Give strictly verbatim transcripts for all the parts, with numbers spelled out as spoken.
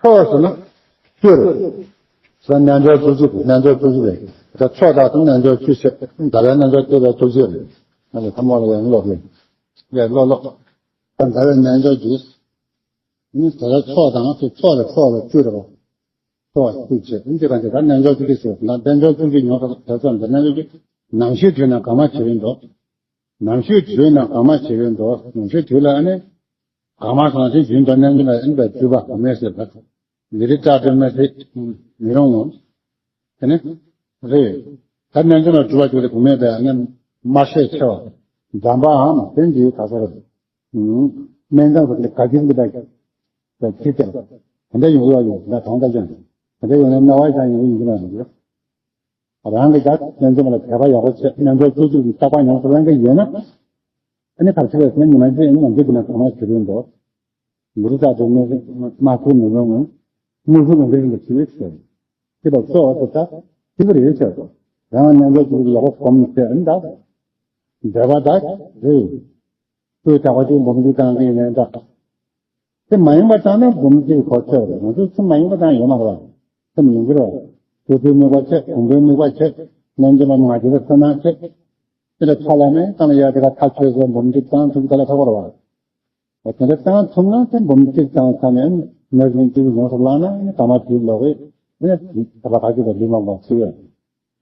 ཚོགས་ཟེར་ན་བཅུ་རེད། ཟེར་ན་རྣལ་འབྱོར་བཅུ་གཅིག་རྣལ་འབྱོར་བཅུ་གཅིག་རེད། ད་ཚོགས་དང་རྣལ་འབྱོར་བཅུ་གཅིག་ད་ལྟ་རྣལ་འབྱོར་བཅུ་གཅིག་རེད། ཨ་ནི་ཐ་མ་ལ་ཡང་ཀློག་རེད། ཡ་ཀློག་ཀློག་ད་ལྟ་རྣལ་འབྱོར་བཅུ། ཨ་ནི་ད་ལྟ་ཚོགས་དང་ཚོགས་ལ་ཚོགས་ལ་བཅུ་རེད་པ། ཚོགས་བཅུ་གཅིག་ཨ་ནི་དེ་ག་འདི་ད་རྣལ་འབྱོར་བཅུ་གཅིག་ཟེར་ན་རྣལ་འབྱོར་བཅུ་གཅིག་ཡོང་ས་དེ་ཚོ་འདི་རྣལ་འབྱོར་བཅུ། ནམ་ཞིག་དུས་ན་གང་མ་བྱེད་རིན་འདུག་ནམ་ཞིག་དུས་ན་གང་མ་བྱེད་རིན་འདུག་ནམ་ཞིག་དུས་ལ་ཨ་ནི། གང་མ་སོང་ཚེ་རྒྱུན་དུ་རྣལ་འབྱོར་ལ་ཨེ་འདྲ་སྤྲུལ་པ་གང་མེད་ཟེར་བ། མི་རིགས་བཀྲ་སྒྲོལ་མ་ཟེར་མི་རུང་ངོ་། དེ་ནི་རེད། ད་རྣལ་འབྱོར་ལ་སྤྲུལ་པ་བྱུང་སྟེ་གང་མེད་པའི་ཨ་ནི་མ་ཤས་ཆེ་བ། འཇམ་པའམ་དེ་འདིའི་ག་ས་རེད། སྨན་ལྗང་ཟེར་གི་ག་གིར་གི་ད་ད་ཁྱི་སྟེ། དེ་འདྲ་ཡོང་གི་ཡོད་ད་གང་ལྟར་ཀྱང་། དེ་འདྲ་ཡོང་ན་སྨྲ་བ་ཅན་ཡོང་གི་ཡིན་གྱི་མ་རེད། རང་གི་ད་རྣལ་འབྱོར་ལ་དད་པ་ཡག་པོ་བྱེད་རྣལ་འབྱོར་བཅུ་གཅིག་གི་བརྟག་པ་ཉམས་སུ་ལེན་གྱི་ཡོད་ན། ཨ་ནི་ག་ཚོད་ཟེར་ན་ཉི་མ་གཅིག་ཨ་ནི་ང་ཚོ་གི་ན་གང་མ་བྱེད་རིན་འདུག་མི་རིགས་བཀྲ་སྒྲོལ་མའི་མ་ཁུར་མི་རུང་ངོ་། དངོས་སུ་ང་ཚོ་ཡིན་པ་ཞིག་རེད་ཟེར། ཅི་ལ་སོགས་པ་དེ་དག་ཅི་ལ་རེད་ཟེར་དོ། རང་རྣལ་འབྱོར་བཅུ་གཅིག་ལ་གོམས་ཏེ་ཨ་ནི་ད། འབྲེལ་བ་དག་རེད། དཔེ་དག་པ་ཅིག་འབུམ་གཅིག་བཏང་གི་ཡིན་ན་འདྲ། དེ་མ་ཡིན་པ་བཏང་ན་འབུམ་གཅིག་གོ་ཆོད་རེད། ང་ཚོས་ཚུར་མ་ཡིན་པ་བཏང་ཡོད་མ་རེད་པ། སེམས་ཡོང་གི་རེད་པ། སྐྱེས་བུའི་དམིགས་པ་བྱེད། གོང་བུའི་དམིགས་པ་བྱེད། རྣལ་འབྱོར་པ་མ་བྱེད་པ་བསོད་ནམས་བྱེད། དེ་ལ་ཐ་ལ་ནས་བཏང་ཡ་དེ་ག་ཐག་ཆོད་ཟེར་འབུམ་གཅིག་བཏང་ཐུབ་ད་ལ་ཐོབ་པ་རེད་པ། དེ་འདྲ་བཏང་ཐུབ་ན་དེ་འབུམ་གཅིག་བཏང་ཚར་ནས་ནོར་བཞིན་གཅིག་ཡོང་ཐུབ་ལ་ན་ནི་ག་མ་དུས་ལོག་གི་ནི་ད་ལ་ག་གི་ད་ལུས་མ་ལོག་ཚུལ་ཡོད།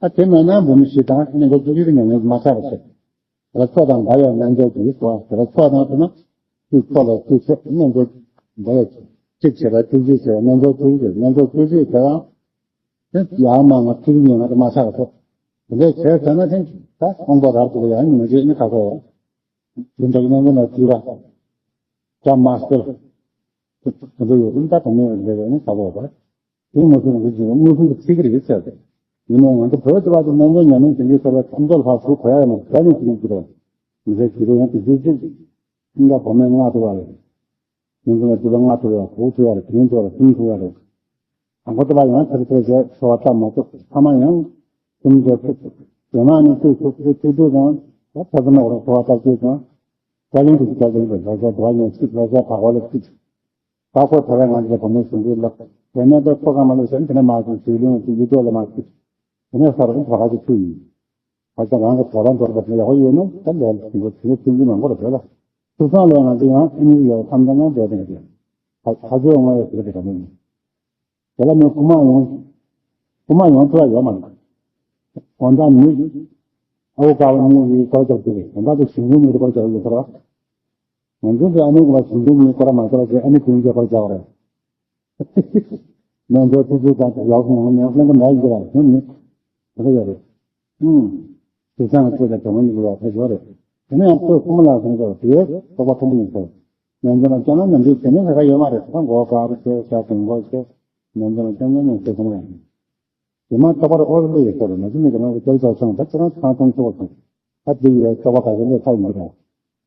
ཨ་དེ་མེད་ན་འབུམ་བཞི་དང་ནི་འགོ་བཙུགས་ཀྱི་ཉམས་ལེན་མ་ཚར་བ་བྱེད། དེ་ལ་ཚོགས་དང་འགལ་བའི་རྣལ་འབྱོར་གྱིས་སོ། དེ་ལ་ཚོགས་དང་ཟེར་ན་དེ་ཚོགས་ལ་དེ་ཚོགས་རྣལ་འབྱོར་འགལ་བའི་གཅིག་བྱེད་པ་དེ་གཅིག་བྱེད་པ་རྣལ་འབྱོར་དེ་གཅིག་རྣལ་འབྱོར་དེ་གཅིག་དེ་རང་དེ་ཡང་མ་ང་ཚིག་ཉན་ང་དེ་མ་ཆགས་སོ། དེ་འདྲའི་བྱས་ཚར་ན་དེ་ད་དབང་པོ་རབ་ཏུ་ཡང་ཉིན་མ་བྱེད་ནི་ཁ་ཁོ། དེ་འདྲ་གི་རྣལ་འབྱོར་ན་དུས་ར་ད་མ་སྟེར། དེ་འདྲ་ཡོད་ཨིན་ད་དུང་མེད་ལས་ནི་ཁ་ཁོ་བ། དེ་མ་སོང་གི་ཅིག་མངོན་སུམ་དུ་ཁྲིད་ཀྱི་རེད་ཟེར་ཏེ། ཡིན་ནའང་ང་ཚོ་བོད་དུ་བ་དུ་སྨན་པའི་ཉམས་ལེན་བྱེད་མཁན་ཚོ་ལ་ཁམས་ཚོ་ལྷག་ཚུལ་གོ་ཡ་ཡོད་ན་ག་ནས་ཅིག་ཡིན་གྱི་རེད། མི་ཚེ་ཇི་རུ་ཡང་དེ་ཅིག་ཅིག་ཅིག་ལ་བུ་མོས་མངགས་ཐུབ་པ་རེད། ཉིན་གུང་ལ་སྒྲུབ་པ་ལྔ་ཐུབ་ཡ་དྲུག་ཐུབ་ཡ་རེད། དེ་ཡིན་ཐུབ་ཡ་རེད། གསུམ་ཐུབ་ཡ་རེད། དང་པོ་དུ་བ་ཡང་ཐར་ཐར་བྱས་འཚོ་བ་སྟབས་མ་ཐུབ་ཐ་མ་ཡང་གསུམ་བྱས་ཐུབ་ཐུབ་ཡོད་ན་ནི་ཐུབ་ཐུབ་ཐུབ་ཐུབ་ཐུབ་ཀྱང་ད་ཐར་ཐུབ་ན་འོ་འཚོ་བ་སྟབས་ཐུབ་ཀྱང་བཀའ་ལན་དུ་བཀའ་ལན་དུ་ལོ་ཟླ་བ་ཉེར་གཅིག་ལོ་ཟླ་བག་བ་ལ་གཅིག་ད་ཁོ་ཐར་བའི་ང་ཚོ་བུ་མོ་གཞུང་གི་ལག་དེ་ནས་ད་ཁོ་ག་མ་ལོ་ཟེར་དེ་ནས་མ་གསུང་ཞུས་ལུང་གི་ཡུལ་ལ་མ་གཅིག་དེ་ནས་ས་རུ་བག་ག་གཅིག་ཐུབ་ཡིན། ཁ་སང་རང་གི་དོ་རང་དོར་བ་དེ་ཡག་པོ་ཡོད་ན་ད་ལས་ལ་ཞིང་པ་དེ་ཚོ་ཚུན་ཚོད་མང་པོ་ལ་བྲོས་ལ། ཐུགས་སང་ལས་ང་ཚོ་ཡང་ཨ་ནི་ཡོད་ཐམས་ཅད་ཡང་བྲོས་ཏེ་ང་ཚོ་ཡང་ཁ་ཁ་ཚོད་ངོ་ཡོད་ཟེར་གི་དེ་ག་མིན། དེ་ལ་མི་རྐུ་མ་ཡོང་རྐུ་མ་ཡོང་ཐུབ་ཡ་ཡོད་མ་རེད། དགོང་དག་མི་ཨོ་ཀ་བ་མི་ཡི་སྐོར་རྒྱག་དུས་དགོང་དག་ཏུ་ཞིང་ཆེན་མི་རིགས་སྐོར་རྒྱག་ཡོད་ཟེར་བ། ང་ཚོ་གི་ཨ་ནི་ཀུ་ལ་ཞིང་ཆེན་མི་སྐོར་མ་སྐོར་ཟེར་ཨ་ནི་དེ་འདྲའི་སྐོར་རྒྱག་པ་རེད། རྣལ་འབྱོར་ཐུགས་རྗེ་དང་ཡག་སོང་ངོ་ནས་ལྷན་དུ་མ་ཡིན་གྱི་ར་ཞུ་ནི་དེ་འདྲ་ཡོད་རེད། ཨུམ། དེ་སང་ཚོད་ལ་དོན་ནི་ལ་ཕེབས་ཡོད་རེད། དེ་ནས་ཡང་ཁོས་ཁོ་མོ་ལ་གསུངས་ཏེ་དེའི་རྟོགས་པ་མཐོན་པོ་ཡིན་ཟེར། རྣལ་འབྱོར་ལ་སྐྱོན་ན་ནམ་རྒྱུན་དེ་ནས་ལས་ཀ་ཡོད་མ་རེད་ཟེར་མགོ་དཀར་པོ་བྱས་ཤ་གང་པོ་བྱས། རྣལ་འབྱོར་ལ་སྐྱོན་ན་ནམ་རྒྱུན་དེ་ནས་ཡང་། དེ་མ་རྟོགས་པར་ཨོ་ལེ་ཡོད་ཟེར་རེད། ང་ཚོ་མི་གི་ནང་གི་སྐྱོན་ཆ་ཚང་ད་ཁྱེད་རང་ཚང་ཚང་ཚོགས་སོང་། ད་དེ་ཡི་རེད་རྟོགས་པ་ག་ཚོད་ལས་ཐག་ཡིན་གྱི་རེད།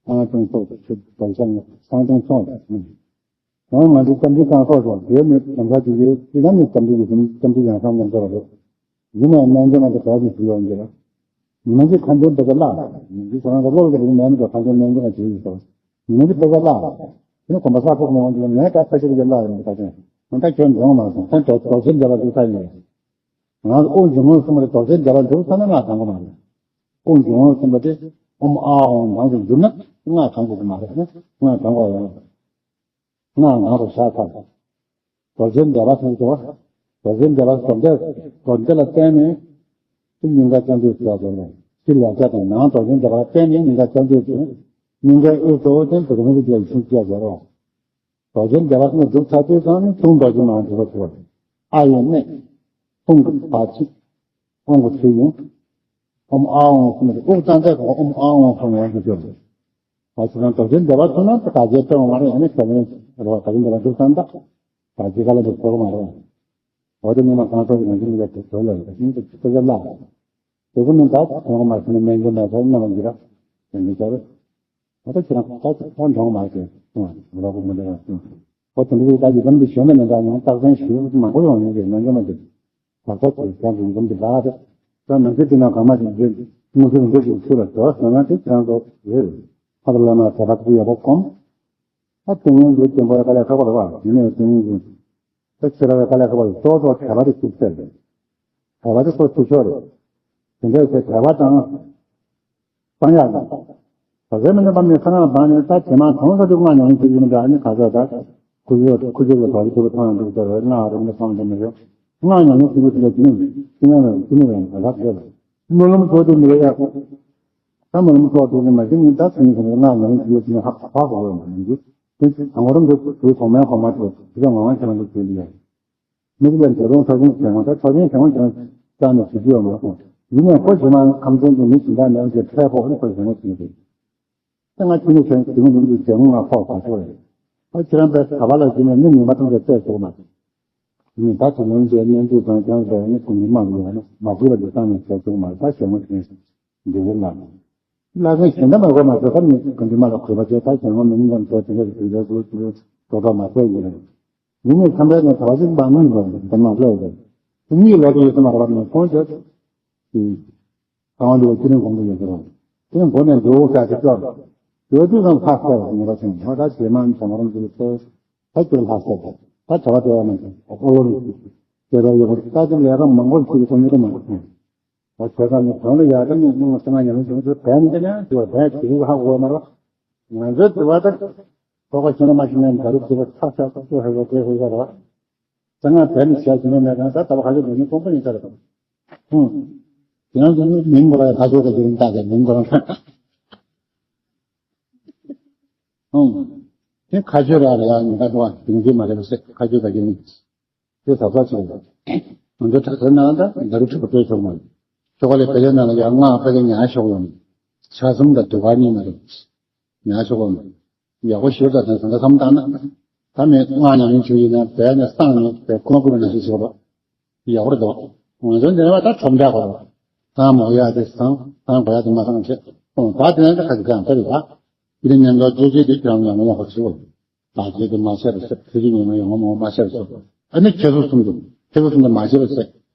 ཨང་ཏུང་སོགས་སུ་ཆུ་དོག་ཤ་ནི་སང་ཏུང་སོགས་ལ་ནི། ཡང་ང་ཚོ་བསམ་གྱིས་གང་སོགས་སོགས་དེ་ནི་ལམ་ཁ་དེ་ཡོད་དེ་ལ་ནི་བསམ་གྱིས་ཡོད་བསམ་གྱིས་ཡང་སང་ལམ་ཁ་རེད། ཡིན་ནའང་རྣལ་འབྱོར་མ་དེ་ག་ནས་ཞུ་ཡོང་གི་རེད། ང་ཚོས་ཁ་འདོན་དེ་ག་བརླག་ང་ཚོས་ཁོ་རང་གི་བློ་ལ་རིག་མེད་ནི་ག་ཁ་འདོན་རྣལ་འབྱོར་མ་བྱེད་ཡོད་སོགས། ང་ཚོས་དེ་ག་བརླག་དེ་ནི་གོམ་པ་སྲ་ཕོག་མི་འོང་གི་ངས་ད་ས་ཆུ་རིག་གི་བརླག་ཡོང་གི་ད་ཅན་ང་ད་ཁྱོད་འགྲོ་མ་སོང་ཁོང་དོ་དོ་ཚན་འདྲ་བ་འདུག་ས་ཡིན་རེད། ང་ཚོ་དབུགས་འབྱུང་རྔུབ་གསུམ་རེ་རྡོ་རྗེ་འདྲ་བ་འགྲུབ་ཚར་ན་སྔགས་གང་གོ་མ་རེད། དབུགས་འབྱུང་རྔུབ་གསུམ་པ་དེ་ཨོཾ་ཨཱཿཧཱུྃ་ནང་དུ་འགྱུར་ན་སྔགས་གང་གོ་གི་མ་རེད་ན་སྔགས་གང་གོ་ཡོད་རེད། སྔགས་ནང་དུ་བཞག་ཚར། རྡོ་རྗེ་འདྲ་བ་གསུམ་དུ། རྡོ་རྗེ་འདྲ་བ་རྡོ་རྗེ་རྡོ་རྗེ་ལ་བརྟེན་ནས་སྙིང་ག་རྐྱང་དུ་བྱས་ཏེ་ཕྱི་ལ་བྱ་དང་ནང་རྡོ་རྗེ་འདྲ་བ་བརྟེན་ནས་སྙིང་ག་རྐྱང་དུ་བྱས། སྙིང་གའི་དབུས་སུ་དེ་རྡོ་རྗེ་འདྲ་བ་ཡིན་ཞིང་སྐྱེ་བར་རོ། རྡོ་རྗེ་འདྲ་བ་གསུམ་སྒྲུབ་ཚར་དུས་ཙམ་ནས་ཐུགས་རྡོ་རྗེ་ནང་འཇུག་པར་གྱུར་པ། ཨ་ཡི་གནད། ཧཱུྃ་གི་བར་ཆད། ཨོཾ་གི་ཚུལ་ཡིན། ཨོཾ་ཨཱཿཧཱུྃ་གསུམ་གྱི་དབུགས་གཙང་སྦྲ་གི་ཨོཾ་ཨཱཿཧཱུྃ་གསུམ་ཡོངས་སུ་གྱུར། བར་ཆད་དང་རྡོ་རྗེ་འདྲ་བ་ཐུག་ན་དེ་ག་རྗེས་སྤྲོ་བ་མ་རེད། ཨ་ནི་དེ་ནས་རེ་བ་རྡོ་རྗེ་འདྲ་བ་སྒྲུབ་ཙམ་དག་རྗེས་ག་ལ་འདུག་གོ་མ་རེད། འོ་དེ་ཉི་མ་གང་ཚོགས་ཀྱི་ནང་གི་མི་ལ་དེ་ཚོ་ལ་ཡོད་པ་ཤིན་ཏུ་ཅི་ཐུབ་ཀྱི་ལ། དེ་ཚོ་མི་འདག་ཁོང་མ་སོང་ན་སྨན་གྱི་ནད་ཚོ་རྣམ་པ་འགྱུར་ར། དེ་འདི་ཚོ་རེད། ད་ལྟ་ཁྱེད་རང་ཁ་ཁ་ཁོང་གྲོངས་མ་སོང་། ལོ་གོ་མི་འདྲ་བ་སོང་། ཁོ་དེ་འདྲ་ད་ཡི་དམ་གྱི་ཞོན་ནས་མི་འདྲ་ཡང་རྟགས་མཚན་ཞུ་མང་པོ་ཡོང་ཡོང་གི་ནང་གི་མ་འདུག་ད་ཁོ་ཚོ་ཀྱང་གི་ཡི་དམ་གྱི་ལ་རེད། ད་ནང་གི་དེ་ན་གང་མ་ཞིག་རེད། དངོས་སུ་འདུག་ཅིག་ཚུར་ལ་དོ་སོང་ན་དེ་ཁྱེད་རང་ཚོ་རེད། ཧ་ལ་ལ་ན་དེ་རག་གི་ཡོད་པ་ཁོང་། ད་དེ་ངན་གྱི་དེ་འབོར་དཀའ་ལས་ཁག་པོ་རེད་བ། ཡིན་ནའི་དེ་ངན་གྱི། ད་ཁྱེད་རང་བའི་དཀའ་ལས་ཁག་པོ་རེད། ཏོག་ཏོག་དད་པ་དེ་ཤུགས་ཆེ་རེད། དད་པ་དེ་ཁོ་ཐུག་ཆོག་རེད། དེ་འདྲའི་ཚེ་དད་པ་དང་། གསང་ཡག་དང་། ད་གཟོད་མི་ནུས་པ་མི་གསང་ཡག་དང་ནི་ད་དེ་མ་མཐོང་ས་དུ་སྔགས་ཉམས་ལེན་བྱེད་ཀྱི་མི་འདྲ། ནི་ག་ཚོད་ད་ཁུ་ཚུར་ཁུ་ཚུར་ལ་དོགས་ཀྱི་ཐུབ་པ་མཐོང་ཡང་འདུག་ཟེར་བའི་སྔགས་རིང་པོ་མཐོང་འདི་མི་རེད། སྔགས་ཉམས་ལེན་བྱེད་ཀྱི་དེ་ལ་ཅི་ནས་ཅི་ནས་རེད་ད་ག་ཚོད་རེད། སྨོན་ལམ་ཚོགས་དེ་མི་རེད་ཡག་ད་སྨོན་ལམ་ཚོགས་དེ་ནི་མ་གཞི་ནི་ད་སེམས་ཀྱི་སྔགས་ཉམས་ལེན་བྱེད་ཀྱི་ནི་ཧ་ཧ་གོ་བ་མ་ཡིན་གྱི། དེ་དང་པོ་རང་གི་དུས་ཐོག་མའི་གོ་མ་ཐོས་དེ་ཚོ་ངོ་མ་ཁྱེད་རང་གི་དུས་ལ་ཡག་མི་རིགས་ལ་འགྲོ་རུང་ཆོག་མཆན་བྱེད་དགོས། ད་ཆོག་མཆན་བྱེད་དགོས་ཀྱང་རྩ་ནས་ཞུ་རྒྱུ་ཡོད་མ་རེད། ཡིན་ནའི་ཁོ་ཇི་མ་ཁམས་ཚན་གྱི་མི་གཞན་དག་ནས་ཀྱི་ཁྲལ་ཕོག་ནི་ཁོས་བྱེད་དགོས་ཀྱི་རེད། ད་ང་ཁྱི་ནས་བྱས་དེ་མི་འདུག་ཅེས་ངུ་ང་ཕོག་ག་ཚོད་རེད། ཨ་ཁྱེད་རང་པས་ག་པ་ལ་ཞུས་ནས་མི་ཉིན་མ་ཐུང་ཙེ་བཙལ་བྱུང་མ་རེད། ཡིན་ད་དུ་ལོན་ཅེས་སྙན་ཚིག་དང་ཀྱང་བས་ནི་ཁོང་གི་དམག་ཡོད་ན་མ་དགོས་པ་འདི་གཏན་ནས་བྱས་བྱུང་མ་རེད། ད་བྱེད་དགོས་ཀྱི་རེད། འདི་གི་ལ། བླ་རྒན་གཞན་དག་མ་གོ་མ་ཟེར་ཁ་ནི་ག་འདི་མ་ལ་གོ་བ་བྱས་ད་གཞན་ངོ་མི་མི་ལ་འཚོ་དེ་འདྲ་གི་དུས་ལ་གོ་དུས་དོ་དོ་མ་ཟེར་ཡིན། ཡིན་ནའི་ཁམས་པའི་ནས་ག་བ་ཅིག་འབངས་མི་འགྲོ་འདི་མ་ལས་རེད། དེ་གཉིས་ལོག་གི་ཡོད་ས་མ་རེད་པ་ནས་ཁོང་ཚོས་ཀྱི་གང་འདི་བ་ཅི་རིང་གོང་དུ་ཡོད་ཀྱི་རེད། དེ་མགོ་ནས་འགྲོ་ས་དེ་ཅོག་ཡོད་དུས་ཙམ་ལྷག་ཟེར་བ་ངེས་པ་ཅན་ཧོ་ད་རྗེས་མ་ཚང་མ་རང་ཚོའི་ཚོ་ད་ཅིག་ལྷག་ཟེར་བ་ད་བྱ་བ་དེ་བ་མ་ཅན་ཨོ་ལོ་རེད། དེ་ལ་ཡོད་པ་ད་ཅིག་ལས་ཀ་མང་པོ་ཞིག་གི་ཐོག་མི་རུ་མང་པོ་ཐོན། ཨོ་ཁྱོད་ཚང་ནི་གང་ལ་ཡག་གི་མི་མང་སེམས་ཉམས་ལེན་བྱུང་ཚུལ་བན་འདི་ནས་འདི་བ་བན་དེ་རིགས་ཧ་གོ་མ་རོ། ང་ཚོའི་དུ་བ་ད་ཁོ་ཁོ་ཤེས་ན་མ་ཤེས་ན་ད་རུ་དུ་བ་ཚ་ཚ་ཚ་ཚ་ཧ་གོ་དེ་ཧུ་ཧ་རོ། ད་ང་བན་ནི་བྱས་ཟིན་ན་མེད་ཀྱང་ད་ད་བ་ཁ་ཤས་འདི་ནི་ཁོང་པ་ཡིན་ས་རེད། ཧུང་། དེ་ཡང་དུ་མིང་གོ་ར་ཁ་ཤས་ཀྱི་དེ་རིང་ད་ག་མིང་གོ་ར་ཧུང་། དེ་ཁ་ཤས་ར་ར་ཡང་ད་དུ་བ་དེང་དུས་མ་རེད་པ་སེ་ཁ་ཤས་ད་གི་མིང་། དེ་ཟབ་ཟབ་ཆེ་བ། ང་ཚོ་ཁྲག་ཟེར་ན་ད་ད་རུ་ཁྲི་པ་སྤྲོད་ཆོག་མ་རེད། ཆོ་ག་ལས་བེ་ལེ་ན་ལ་ཡང་སྔགས་དཔེ་ལེ་ཉག་ཤོག་ཡོང་། ཆ་གསུམ་དང་དུ་བ་གཉིས་མ་རེད། ཉག་ཤོག་ཡོང་། ཡག་པོ་ཞུ་ད་དེ་ཟང་ད་བསམ་བཏང་ན། ད་མེད་སྔགས་ཉམས་ལེན་བྱུང་ཡིན་ན་བས་ནས་སང་ནས་བས་ཁོ་ན་ཁོ་ན་ཞིག་བྱེད་པ། ཡག་པོ་རེད་དོ། ང་ཚོ་འདི་ནས་བ་ད་ཁྲོམ་འདྲ་གོ་རོ། ད་མོ་ཡ་དེ་སང་ད་གོ་ཡ་དེ་མ་སང་ཆེ། ཨོ་ད་དེ་ནས་ད་ཁ་ཅིག་གང་ད་རེད་ད། དེ་ནས་ཉན་ལོ་ཇེ་ཇེ་དེ་ཁྱེད་རང་ཉམས་ལེན་ཡག་པོ་བྱེད་དགོས། ད་ཁྱེད་དུ་མ་བཤད་པ་ཟེར། ཁྱེད་ཀྱི་ཉེས་མ་ཡོང་བ་མ་བཤད་པ་ཟེར། ཨ་ནི་ཁྱེད་ཚོ་གསུམ་དུ་ཁྱེད་ཚོ་གསུམ་དུ་མ་བཤད་པ་ཟེར།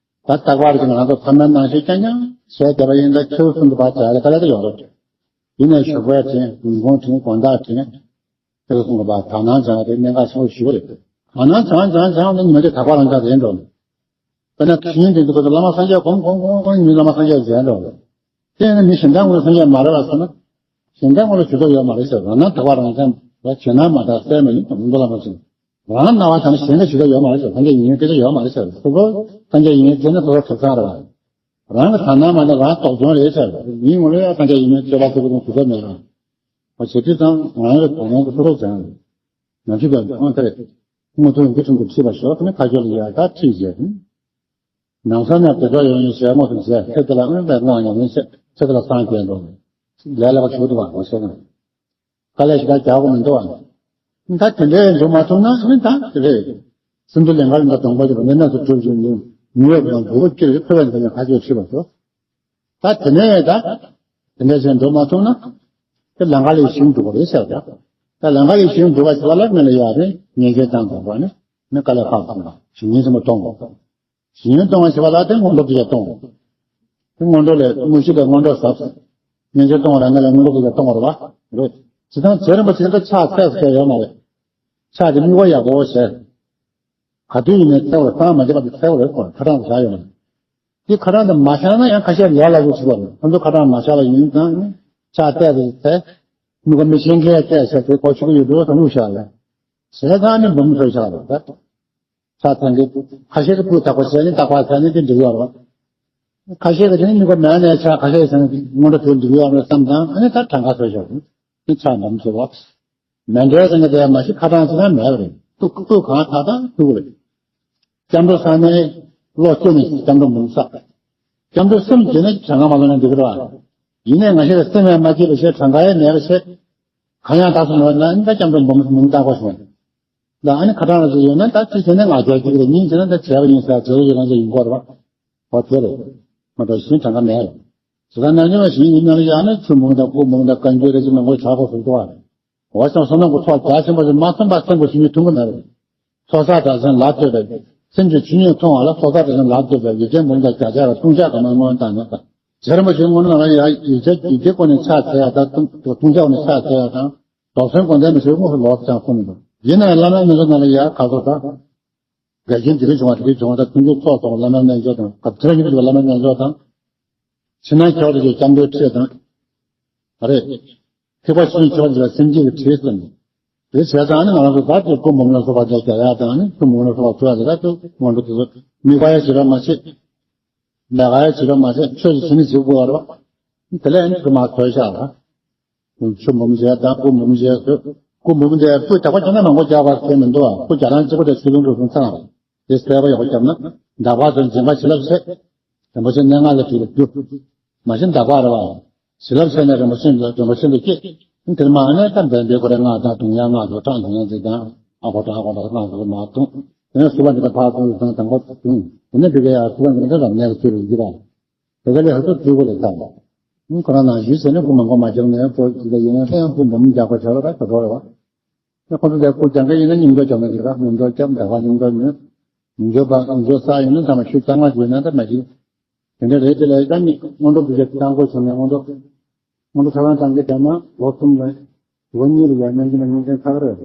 ད་རྟག་པར་ཀྱི་ང་ཚོ་ཐ་མལ་སྣང་ཤས་རྐྱང་རྐྱང་བྱས་བསྡད་པ་ཡིན་ད་ཁྱེད་ཚོ་གསུམ་དུ་བར་བྱ་ལ་དཀའ་ལས་ད་ཡོང་རོགས། ཡིན་ནའི་ཞོགས་པ་དྲན་ཉིན་གུང་དྲན་དགོང་དག་དྲན། ཁྱེད་ཚོ་གསུམ་དུ་བར་དག་སྣང་སྦྱང་བ་དེ་གནད་འགག་ཆེན་པོ་ཞིག་རེད། དག་སྣང་སྦྱང་སྦྱང་སྦྱང་ནི་མི་འདི་དག་པ་རང་ཅག་རེད་འགྲོ། དཔེར་ན་དེ་ཉིན་དེ་འདུག་གོ་བླ་མ་སངས་རྒྱས་སྒོམ་སྒོམ་སྒོམ་སྒོམ་ཉིན་བླ་མ་སངས་རྒྱས་མཇལ་འགྲོ། དེ་ཡིན་ན་མི་གཞན་དག་ངོ་ལ་སངས་རྒྱས་མ་རེད་པ་ཟེར་ན། གཞན་དག་ངོ་ལ་ཇུས་གཏོགས་ཡོད་མ་རེད་ཟེར། རང་སྣང་དག་པ་རང་སེམས་ལ་བྱེད་སྣང་མ་དག་སེལ་མ་ཡིན་པ་མི་འདུག་བླ་མ་ཟེར། རང་སྣང་བ་དང་གཞན་གྱི་ཇུས་གཏོགས་ཡོད་མ་རེད་ཟེར། སངས་རྒྱས་ཡིན་ཡིན་སྐད་ཆ་ཡོད་མ་རེད་ཟེར། སོ་སོ་སངས་རྒྱས་ཡིན་ཡིན་བྱས་ན་སོ་སོ་གྲུབ་ཚར་རེད་པ། རང་གི་དག་སྣང་མ་དག་རང་རྟོགས་བྱུང་རེད་ཟེར། མིའི་ངོ་ལ་ཡང་སངས་རྒྱས་ཡིན་ཡིན་སྤྱོད་པ་ཐུབ་ཀྱི་རུང་ཇུས་གཏོགས་མེད་རང་། འོ་བྱེད་དུས་ཙང་ང་རང་གི་དོ་སྣང་གི་ཐུགས་རོགས་བྱས། ང་ཚོས་ཀྱང་ཨང་ཐེ་རེད། མུ་མཐུད་འགོ་ཁྲིད་འགོ་ཁྲིད་པ་ཞོག་ནི་ཁ་སྐྱོར་ལ་ཡ་ད་ཁྲིད་བྱས། ནང་ས་ནས་དེ་ཚོ་ཡོང་ཡོང་བྱས་རྨོ་ཐུབ་བྱས་ཚེ་འདི་ལ་དངོས་པའི་སྔགས་ཉམས་ལེན་བྱས་ཚེ་འདི་ལ་སངས་རྒྱས་འགྲོ། ལས་སླ་པོ་ཞུ་ཐུབ་པ་འོ་ཤེས་ན། དཀའ་ལས་ཞེ་དྲག་རྒྱག་དགོས་མི་འདུག་ཨ། ད་དེ་འདྲའི་འགྲོ་མ་ཐུབ་ན་ནི་ད་དེ་རེད། སིན་དྷུ་ལིང་ག་ལ་འདྲ་གདོང་པ་ཅིག་ལ་མི་སྣ་ཚོ་གྲུབ་ཅིག་ནི་ཉི་འོད་དང་སྒོ་ཁྱེར་ཡོད་ཕེབས་པ་འདི་ནས་ཁ་སྐྱོར་ཁྲིད་པ་ཚོ། ད་དེ་ནས་ད་དེ་འདྲ་བྱས་འགྲོ་མ་ཐུབ་ན་དེ་ལང་ཀ་ལས་ཞིང་འགྲོ་བ་རེད་ཟེར་ད། ད་ལང་ཀ་ལས་ཞིང་འགྲོ་བ་ཞིག་ལ་མི་ལ་ཡག་རེད། ཉེས་ཆད་བཏང་དགོས་པ་ནི་མི་དཀའ་ལས་ཁག་པོ་དང་ཞིང་ཉེན་ཆེན་པོ་གཏོང་དགོས། ཞིང་ཉེན་གཏོང་བ་ཞིག་ལ་དེ་སྔོན་འགྲོ་དེ་ཡང་གཏོང་དགོས། དེ་སྔོན་འགྲོ་ལས་དངོས་གཞི་ལས་སྔོན་འགྲོ་ཟབ། ཉེས་ཆད་གཏོང་བ་ལ་ང་ལ་སྔོན་འགྲོ་དེ་ཡང་གཏོང་བ་རེད་པ། རེད། བྱེད་སྟངས་བྱེད་རིམ་པ་དེ་ཚོ་ཕྱག་ཚད་ཟེར་ཡོད་མ་རེད། ཕྱག་དེ་དམིགས་པ་ཡག་པོ་བྱས། ག་དུས་ཡིན་ནའི་འཚལ་བ་སང་མ་བྱེད་པ་དེ་འཚལ་བ་རེད་ཁོ་ཁ་གྲངས་བཞག་ཡོད་མ་རེད། དེ་ཁ་གྲངས་དེ་མ་བཞག་ན་ཡང་ཁ་ཤས་ལས་སླ་པོ་བྱེད་པ་རེད། ཁོ་ཚོ་ཁ་གྲངས་མ་བཞག་པ་ཡིན་ཙང་ནི་ཕྱག་བལྟས་ཏེ་འཚལ། དམིགས་པ་མི་ཤེས་མཁན་བལྟས་བྱས་དེ་གོ་ཆོད་ཀྱི་ཡོད་འགྲོ་དང་བླུགས་བཞག་ལས། བྱས་ཙང་ནི་འབུམ་ཚོ་བཞག་རེད་ད། ཕྱག་འཚལ་མཁན་ཁ་ཤས་ཀྱིས་སྤུས་དག་པོ་བྱས་ནས་དག་པ་བྱས་ནས་དེ་འགྲིག་ཡོད་རེད། ཁ་ཤས་ཀྱིས་དེ་ནི་དམིགས་པ་མེད་ནས་ཕྱག་ཁ་ཤས་བྱས་ནས་སྔོན་འགྲོ་དེ་འགྲིག་ཡོད་རེད་བསམ་ཙང་ཨ་ནི་ད་གྲངས་ཀ་བཟོས་བཞག་རེད། ནི་ཕྱག་འདམ་བཟོས་པ། མཎྜལ་ཟེར་མཁན་དེ་ཡང་མ་གཞི་ཁ་གྲངས་ཅིག་ན་མེད་པ་རེད། ཏུ་ཏུ་གང་ཐག་དང་ཐུག་རེད། སྐྱབས་འགྲོ་ས་ནས་བློ་སྐྱོ་ནས་སྐྱབས་འགྲོ་འབུམ་བསགས། སྐྱབས་འགྲོ་སེམས་བསྐྱེད་ནས་གྲངས་ཀ་མ་ལོན་ན་འགྲིག་གི་རེད་པ། ཡིན་ནའི་ང་ཤི་ལ་སེམས་ཡང་མ་སྐྱིད་པ་བྱས་གྲངས་ཀ་ཡང་མེད་པ་བྱས། གང་ཡང་དག་སོང་བ་ན་ཨ་ནི་ད་སྐྱབས་འགྲོ་འབུམ་འབུམ་བཏང་དགོས་སོང་། ད་ཨ་ནི་ཁ་གྲངས་ར་ཅིག་ཡོད་ན་ད་ཅི་བྱས་ནས་ང་རྒྱལ་གཅིག་རེད། གཉིས་བྱས་ན་ད་བྱས་པ་ཡིན་ཟེར་བྱས་པ་ཡིན་ན་ད་ཡིན་དགོས་རེད་པ། འོ་དེ་རེད། མ་གཏོགས་གཞན་གྲངས་ཀ་མེད་རེད། ཇི་ལྟར་རྣལ་འབྱོར་པ་ཞིག་ཡིན་ན་ལ་ཡང་ན་ཆུ་མང་དང་སྤུ་མང་དང་བཀའ་འགྱུར་རེ་ཅིག་མང་པོ་བྱ་དགོས་ཟེར་འདུག་པ། འོ་ཙང་བསོད་ནམས་ཀྱི་ཚོགས་རྒྱ་ཆེན་པོ་ཞིག་མ་ཐོན་པར་སེམས་ཀྱི་ཆོས་ཉིད་མཐོང་གི་མ་རེད། ཚོགས་བསགས་དྲག་ཞན་ལ་ལྟོས་པའི་སེམས་ཀྱི་ཆོས་ཉིད་མཐོང་བ་ལ་ཚོགས་བསགས་དྲག་ཞན་ལ་ལྟོས་པའི་ཡིད་ཅན་མང་དང་བརྒྱ་ཆ་ལ་ལྟུང་བཤགས་དང་མ་སྔོན་དང་ནོར་དང་། རྗེ་རིན་པོ་ཆེ་སྔོན་ལ་ཡང་ཡིད་ཆ་ཡིད་ཆེས་སྒོ་ནས་ཕྱག་འཚལ་ཡ་དང་ལྟུང་བཤགས་སྒོ་ནས་ཕྱག་འཚལ་ཡ་དང་། རྫོགས་སེམས་སྒོམ་བཟླས་མི་བྱེད་དངོས་སུ་ལོག་ཅང་གསུངས་འདུག་ཡིན་ན་ཡང་བླ་མའི་མི་ཚོ་ནང་ལ་ཡ་ག་ཚོད་དང་། འགལ་རྐྱེན་དེ་རིགས་བྱུང་བ་དེ་རིགས་བྱུང་བ་དང་། མཐུན་འཇུག་ཚོགས་སོགས་བླ་མའི་རྣལ་འབྱོར་དང་། སྐབས་དེ་རིང་ཡིན་པའི་བླ་མའི་རྣལ་འབྱོར་དང་། ཕྱི་ནང་ཁྱད་པར་དུ་སྐྱབས་འགྲོའི་ཁྲིད་དང་། རེད། ཐེག་པ་ཆེན་པོའི་ཆོས་ཀྱི་སེམས་བསྐྱེད་ཀྱི་ཁྲིད་ཟེར་ནས། དེ་བྱས་ཙང་ནི་ང་རང་ཚོ་ད་དེ་སྐུ་འབུམ་ལ་སོགས་པ་དེ་རྒྱག་ཡག་དང་ནི། སྐུ་འབུམ་ལ་སོགས་པ་བཟོ་ཡག་དེ་ད་དེ་སྔོན་འགྲོ་དེ་ཚོ་དམིགས་པ་ཡང་བྱེད་རོགས་མ་བྱེད། ལས་ཀ་ཡང་བྱེད་རོགས་མ་བྱེད། ཆོས་ཀྱི་ཆོས་ནི་བྱེད་དགོས་པ་རེད་བ། དེ་ལས་ནི་དེ་མར་ཐོས་བཞག་ལ། ཆུ་འབུམ་བྱས་དང་སྐུ་འབུམ་བྱས་ཟེར། སྐུ་འབུམ་དེ་སྐུ་དྲག་པོ་བྱས་ན་མང་པོ་རྒྱག་པ་ཁྱད་མི་འདུག་བ། སྐུ་རྒྱག་སྟངས་གཅིག་པ་དེ་ཆོས་ལུང་འགྲོ་སོང་ཚང་རེད། དེ་གསལ་པོ་ཡག་པོ་བརྒྱབ་ན། འདག་པ་ཚོས་སྦྱིན་པ་བྱིན་རླབས་བྱེད། རིན་པོ་ཆེ་མནན་ངག་ལ་བྲིས་ལ་བསྒྱུར། མ་གཞི་འདག་པ་རེད་བ། བྱིན་རླབས་བྱས་ནས་རིན་པོ་ཆེ་ལ་རིན་པོ་ཆེ་ལ་སྐྱེས། དེར་མ་ནས་ད་འབད་འབད་ཁོ་རའི་སྔགས་དང་བརྡུང་ཡག་སྔགས་དང་ཁྲག་འཐུང་ཡག་ཅིག་དང་། ཨ་ཁོ་ཏྲ་ཨ་ཁོ་ཏྲ་སྔགས་དེ་མར་བརྡུང་། དེ་ནས་སུ་བ་འདི་ལ་ཕར་བརྡུང་དང་དང་པོ་བརྡུང་། དེ་ནས་འདི་གའི་ཡ་སུ་བ་འདི་ལ་རབ་གནས་ཀྱི་ཚུལ་ལ་འགྱུར་བ། དེ་ག་ལས་ཧ་ཅང་སྤྲོས་པོ་ལས་ལྷག་པ། ཁོ་རང་ནང་བཞིན་བྱས་ནས་སྐུ་མང་པོ་མ་བརྒྱབ་ནས་སྤྲོ་ཅིག་ལ་ཡིན་ན་ད་ཡང་སྐུ་འབུམ་རྒྱག་པ་བྱ་བ་ད་ག་འགྲོ་རེད་བ། ཁོ་ཚོ་དེ་སྐུ་རྒྱག་མཁན་ཡིན་ན་སྙིང་སྟོབས་རྒྱབ་ན་འགྲིག་ག། སྔོན་འགྲོ་རྒྱབ། འདག་པ་སྙིང་སྟོབས་ཉོན། མི་འགྱོད་པ་མི་འགྱོད་ས་ཡིན་ན་ཚང་མ་ཤུགས་གཙང་མ་བྱས་ན་ད་མ་གཞི། དེ་འདྲ་རེད། དེ་ལས་ད་མི་སྔོན་འགྲོ་དུས་ཆེན་བཏང་དགོས་བྱུང་ན་སྔོན་འགྲོ། སྔོན་འགྲོ་ཁ་སང་བཏང་གི་བསྡད་ན་ལོ་གསུམ་ལ། ལོ་གཉིས་ལ་ཡང་སྙིང་རྗེ་ན་སྙིང་རྗེ་ཚ་གི་རེད།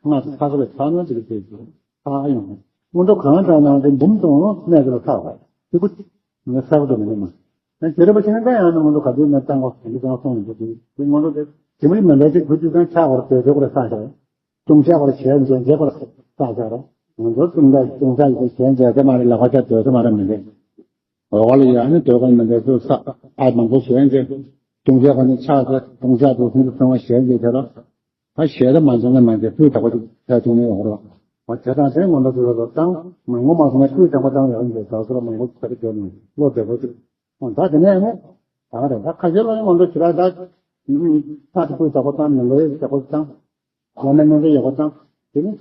སྔགས་སུ་ཚ་གི་རེད། ཚ་ན་དེ་རེད་དེ་ཚ་ཡོང་། སྔོན་འགྲོ་གང་བཏང་ན་དེ་འབུམ་གཏོང་གནས་དེ་ལ་ཚ་བ་དེ་ཀུ། ངས་གསལ་པོ་འདྲ་མི་ཉན་མ། ཡང་ཁྱེད་རེ་བ་བྱས་ན་ད་ཡང་ན་སྔོན་འགྲོ་ག་དུས་ནས་བཏང་གོ་ག་དུས་བཏང་སོང་ཡོང་གི་འདུག་དེ་སྔོན་འགྲོ་དེ་དེ་མི་མི་འདྲ་ཅིག་བུ་དུས་ཀྱང་ཆགས་པར་དོད་དོད་པར་ས་ཆགས། ལྟུང་བཤགས་པར་ཞལ་མཇལ་མཇལ་བར་བསགས་བྱ་རོགས། ང་ཚོ་ལྟུང་བཤགས་ལྟུང་བཤགས་ཀྱི་ཞལ་མཇལ་ས་མ་རེད། ལག་པ་ཆ་སྡོད་ས་མ་རེད་མི་འདུག་འོག་ལ་ཡང་ནི་སྡོད་ཁང་མི་འདུག་ཚུར་བསགས། ཨ་མང་པོ་ཞལ་མཇལ། ལྟུང་བཤགས་པ་ནི་ཕྱག་འཚལ། ལྟུང་བཤགས་པ་ཚུར་ཚང་བ་ཞལ་མཇལ་བྱ་རོགས། ད་ཞལ་ད་མ་མཇལ་ན་མ་མཇལ་སྤུས་དག་པོ་ཅིག་ཆ་བྱུང་ནས་ཡོང་རོགས། འོ་དེ་དང་དེ་སྔོན་འགྲོ་ཚུར་ལ་བཏང་། མང་པོ་མ་སོང་ན་སྤུས་དག་པོ་བཏང་ཡོང་གི་ཟ་ཟུར་མང་པོ་ཚར་གྱུར་ནས་བློ་བདེ་པོ་ཅིག་འོ་ད་དེ་ནས་ནི། ད་ག་རེད། ད་ཁ་ཤས་ལ་ནི་སྔོན་འགྲོ་ཞེ་དྲག་ད། ཕྱག་དེ་སྤུས་དག་པོ་བཏང་། མི་འགྲོ་ཡག་པོ་བཏང་། ལོ་ན་སྔོན་འགྲོ་ཡག་པོ་བཏང་། དེ་ནི།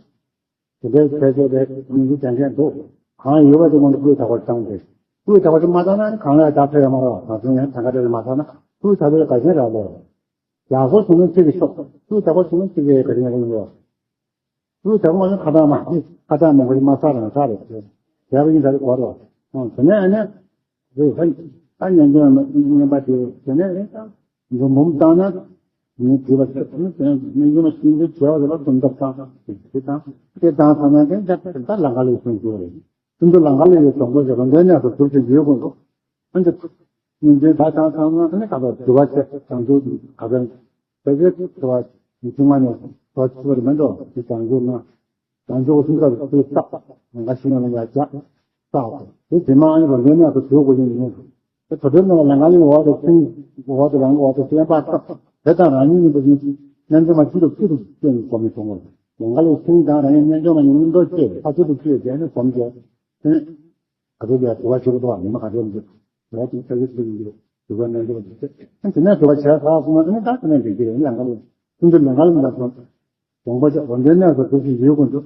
དེ་འདྲའི་ཕལ་ཆེར་དེ་སྙིང་རྗེ་ཅན་ཅན་འདུག་གང་ཡོད་པ་དེ་སྔོན་འགྲོ་སྤུས་དག་པོ་བཏང་སྟེ། སྤུས་དག་པོ་དེ་མ་བཏང་ན་ནི་གང་ལ་ཡང་བདག་ཕེབས་ཡོད་མ་རེད། ང་ཚོ་ཡང་གང་ག་དེ་མ་བཏང་ན་སྤུས་དག་པོའི་དགའ་ཞེན་རག་ལས། ཡག་པོ་བྱུང་ན་ཚིག་གི་ཤོག་སྤུས་དག་པོ་བྱུང་ན་ཚིག་གི་དགའ་ཞེན་རག་ལས། སྤུས་དག་པོ་མ་བྱུང་ཁ་བཏགས་མ་ཁ་བཏགས་མང་པོ་ཞིག་མ་བསགས་རང་བསགས་རེད། བྱས་པ་ཡིན་ད་རེད་གོ་རེད། ཨང་དེ་ནས་ཨ་ནི། རེད། ད་ད་ཉན་རྒྱུ་ངན་པ་དེ་དེ་ནས་རེད། ད་འབུམ་འབུམ་བཏང་ན་ངས་དྲིས་པ་དེ་ནི་དེ་ནས་ཉན་རྒྱུ་མ་ཤིང་གི་བྱས་པ་དེ་ལ་སུམ་རྟགས་བཏང་དེ་དེ་བཏང་དེ་བཏང་ཚར་ན་དེ་ད་ད་ལམ་ཁ་ལ་སོང་རྒྱུ་རེད། སུམ་མདོ་ལམ་ཁ་ལ་ཡོད་སོང་པོ་ཞེས་པ་འདོད་ནས་སུ་གྲུབ་ཅིང་ཡོད་དགོས་འདུག་ཨ་ནི་ཉན་རྒྱུ་ད་བཏང་ཚར་ན་ཨ་ནི་ག་པར་དྲི་བ་བྱས། བྱང་ཆུབ་ག་པར་དེ་གའི་དྲི་བ་ཉི་ཤུ་ལྔ་ནས་དྲི་བ་བྱས་པ་རེད་མི་འདུག་དེ་བྱང་ཆུབ་ན། བྱང་ཆུབ་གསུམ་ཀ་རུ་ཚུར་བསགས། ང་ཤི་ན་ལ་ཡ་བྱ། བསགས། དེ་རྗེས་མ་ཨ་ནི་རོ་འདྲེན་ནས་སུ་གྲུབ་དགོས་ཀྱི་ཡིན། དེ་དོ་དོན་ནང་ལ་ལམ་ཁ་ལ་འོག་ཏུ་ཚིག་འོག་ཏུ་རང་འོག་ཏུ་བསྟན་པ་བསགས། དེ་དང་རང་ཉིད་ཡིན་པ་ཡིན། རྣལ་འབྱོར་མ་ཆེད་དུ་ཆེད་དུ་བསྟན་གོ་མི་སོང་ངོ་། ལམ་ཁ་ལ་ཚིག་དང་རང་ཉིད་རྣལ་འབྱོར་མ་ཡིན་མིན་འདོགས་བཅས་ཕ་ཆེད་དུ་བཅས་བྱས་ནས་སྒོམ་བྱས། དེ་ག་ཚོད་ཀྱང་དུ་བ་ཆེ་བོ་དུ་བ་ཉི་མ་ག་ཚོད་འདུག་དུ་བ་དེ་ཚ་གི་ཚ་གི་འདུག་དུ་བ་རྣལ་འབྱོར་མ་ཆེད་དུ་བྱས། དེ་ནས་དུ་བ་བྱས་ཚར་སོང་ན་དེ་ནས་ད་དེ་ནས་འགྲིག་གི་རེད། ལམ་ཁ་ལ་ཚུར་འདུག་ལམ་ཁ་ལ་འདུག་སོང་། དགོངས་པ་ཆེ་བ་འདྲེན་ནས་སུ་གྲུབ་ཀྱི་ཡོད་དགོས་འདུག་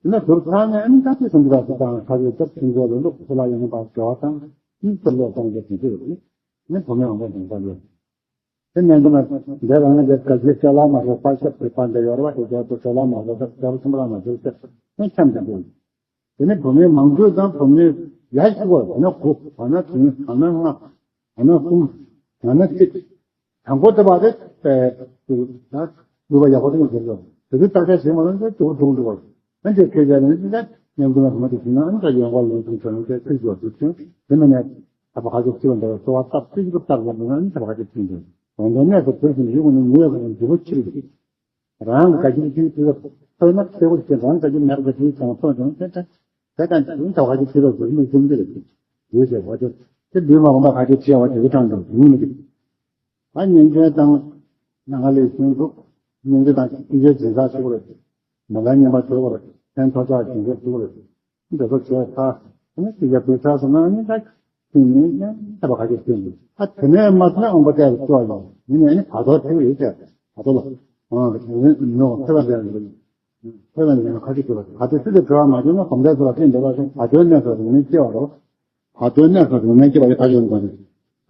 དེ་ནས་གྲུབ་ཚར་ནས་ཨ་ནི་ད་ཅི་སུ་འདི་ལ་སུ་དང་ཁ་ཅིག་སྟབས་ཤིན་ཏུ་ལ་ལུག་སུ་ལ་ཡོང་པ་དགེ་བ་དང་ཨིན་སུ་ལོ་གཏོང་རྒྱུ་དེ་ཚོ་ཡོད་རེད། ནི་བུ་མོའི་དབང་པོ་དེ་འདྲ་ཡོད། དེ་ནས་འདི་ལ་འདས་པ་ང་ཚོ་ག་ཚོད་ཅ་ལག་མ་བཟོ་པ་ཤབ་དེ་པ་འདི་ཡོད་རེད་བ། དེ་ཚོ་ཅ་ལག་མ་བཟོ་ས་རྒྱལ་པོ་ཆེན་པོ་ལ་མ་བཟོ་ས་ནི་འཁྱམས་ཀྱི་འདུག་དེ་ནས་བུ་མོའི་མང་ཚོགས་དང་བུ་མོའི་ཡ་ཞིག་བ་བ་ན་དགུ་བ་ན་བདུན་བ་ན་ལྔ། ཨ་ན་གསུམ། ཨ་ན་གཅིག་དང་པོ་དེ་བ་དེ་ད་སྤྲུལ་པ་ཡག་པོ་ཞིག་མ་ཟེར་ལོ། དེ་དུས་བརྟག་དཔྱད་བྱེད་མ་ལོན་ཏེ་དུག་དུག་འགྲོ་བ། ཨ་འདྲས་ཁྱེད་ཅག་ནི་ད་ཉམས་རྒུད་ན་གོ་མ་དེ་ཞིག་ན་ཨ་ནི་ད་ཡོང་བ་ལོན་ཐུང་ཆོ་ནི་དེ་ཚིག་འགྲོ་དུས་ཆུང་དེ་མ་ནས་ད་བ་ཁ་ཅིག་ཚིག་འདི་གསོ་བ་བཏབ་ཚིག་གི་བཏབ་ལ་མི་ན་ཨ་ནི་ད་བ་ཁ་ཅིག་ཚིག་འགྲོ་འོན་ཏེ་གནས་སུ་བུད་ཟིན་ཡུལ་ནི་ཉེ་བའི་འབྲས་བུ་ཕྱིར་གྱིས། རང་གི་དགའ་སྐྱིད་ཀྱི་དུས་ལ་ཐོས་ན་ཚེ་བོ་ཅན་རང་དགའ་སྐྱིད་མེད་པ་དུས་ཀྱང་ཐོས་ཀྱང་དེ་ལྟ་དེ་ལྟ་ཡིན་ད་བ་ཁ་ཅིག་ཚིག་ལ་བཟོ་མི་ཀུན་འདིར་ཡོད་ཟེར་བ་དེ་དེ་འདུས་མ་འོངས་པ་ཁ་ཅིག་ཚིག་བ་དེ་གི་གྲངས་དང་ཡིན་མི་འདུག་ད་ཉན་མཁན་དང་ནང་ལས་ཤིང་འཛུགས་ཉན་མཁན་དང་ཅི་བྱེད་འཛིན་ས་ཞུགས་རེད། མ་ལ་ཉན་པ་ཞུགས་རེད། ཕན་ཐོགས་ཆགས་འཛིན་མཁན་ཞུགས་རེད། འདི་ཚོ་བྱས་ཚར། ཨ་ནི་ཅི་བྱ་བུད་ཚར་སོང་ན་ཨ་ནི་ད་ཁྱིམ་ནས་ཡང་ཐབས་ག་ཅིག་ཐུབ་འདུག་ཨ་དེ་ནས་མ་ཐུབ་ན་དབང་པོ་བལྟས་པའི་སྐྱོ་བ་ཡོང་། ཡིན་ནའི་ཨ་ནི་བར་དོར་ཐུབ་ཡོད་ཅེས་བར་དོ་ལ་ཨང་ནོ་ཐོས་པ་མཛད་ནས་ཐོས་པ་མཛད་ན་ཁ་ཅིག་ཐུབ་པ་ག་དུས་སུ་དེ་གྲོལ་བ་མ་བྱུང་ན་གོམས་འདྲེས་སུ་ལ་ཕྱིན་འདོད་པ་སོང་བར་དོའི་གནས་སུ་རིང་མིན་སྐྱེ་བ་རོ། བར་དོའི་གནས་སུ་རིང་མིན་སྐྱེ་བ་ཡི་ཁ་ཅིག་ཡོང་གི་རེད།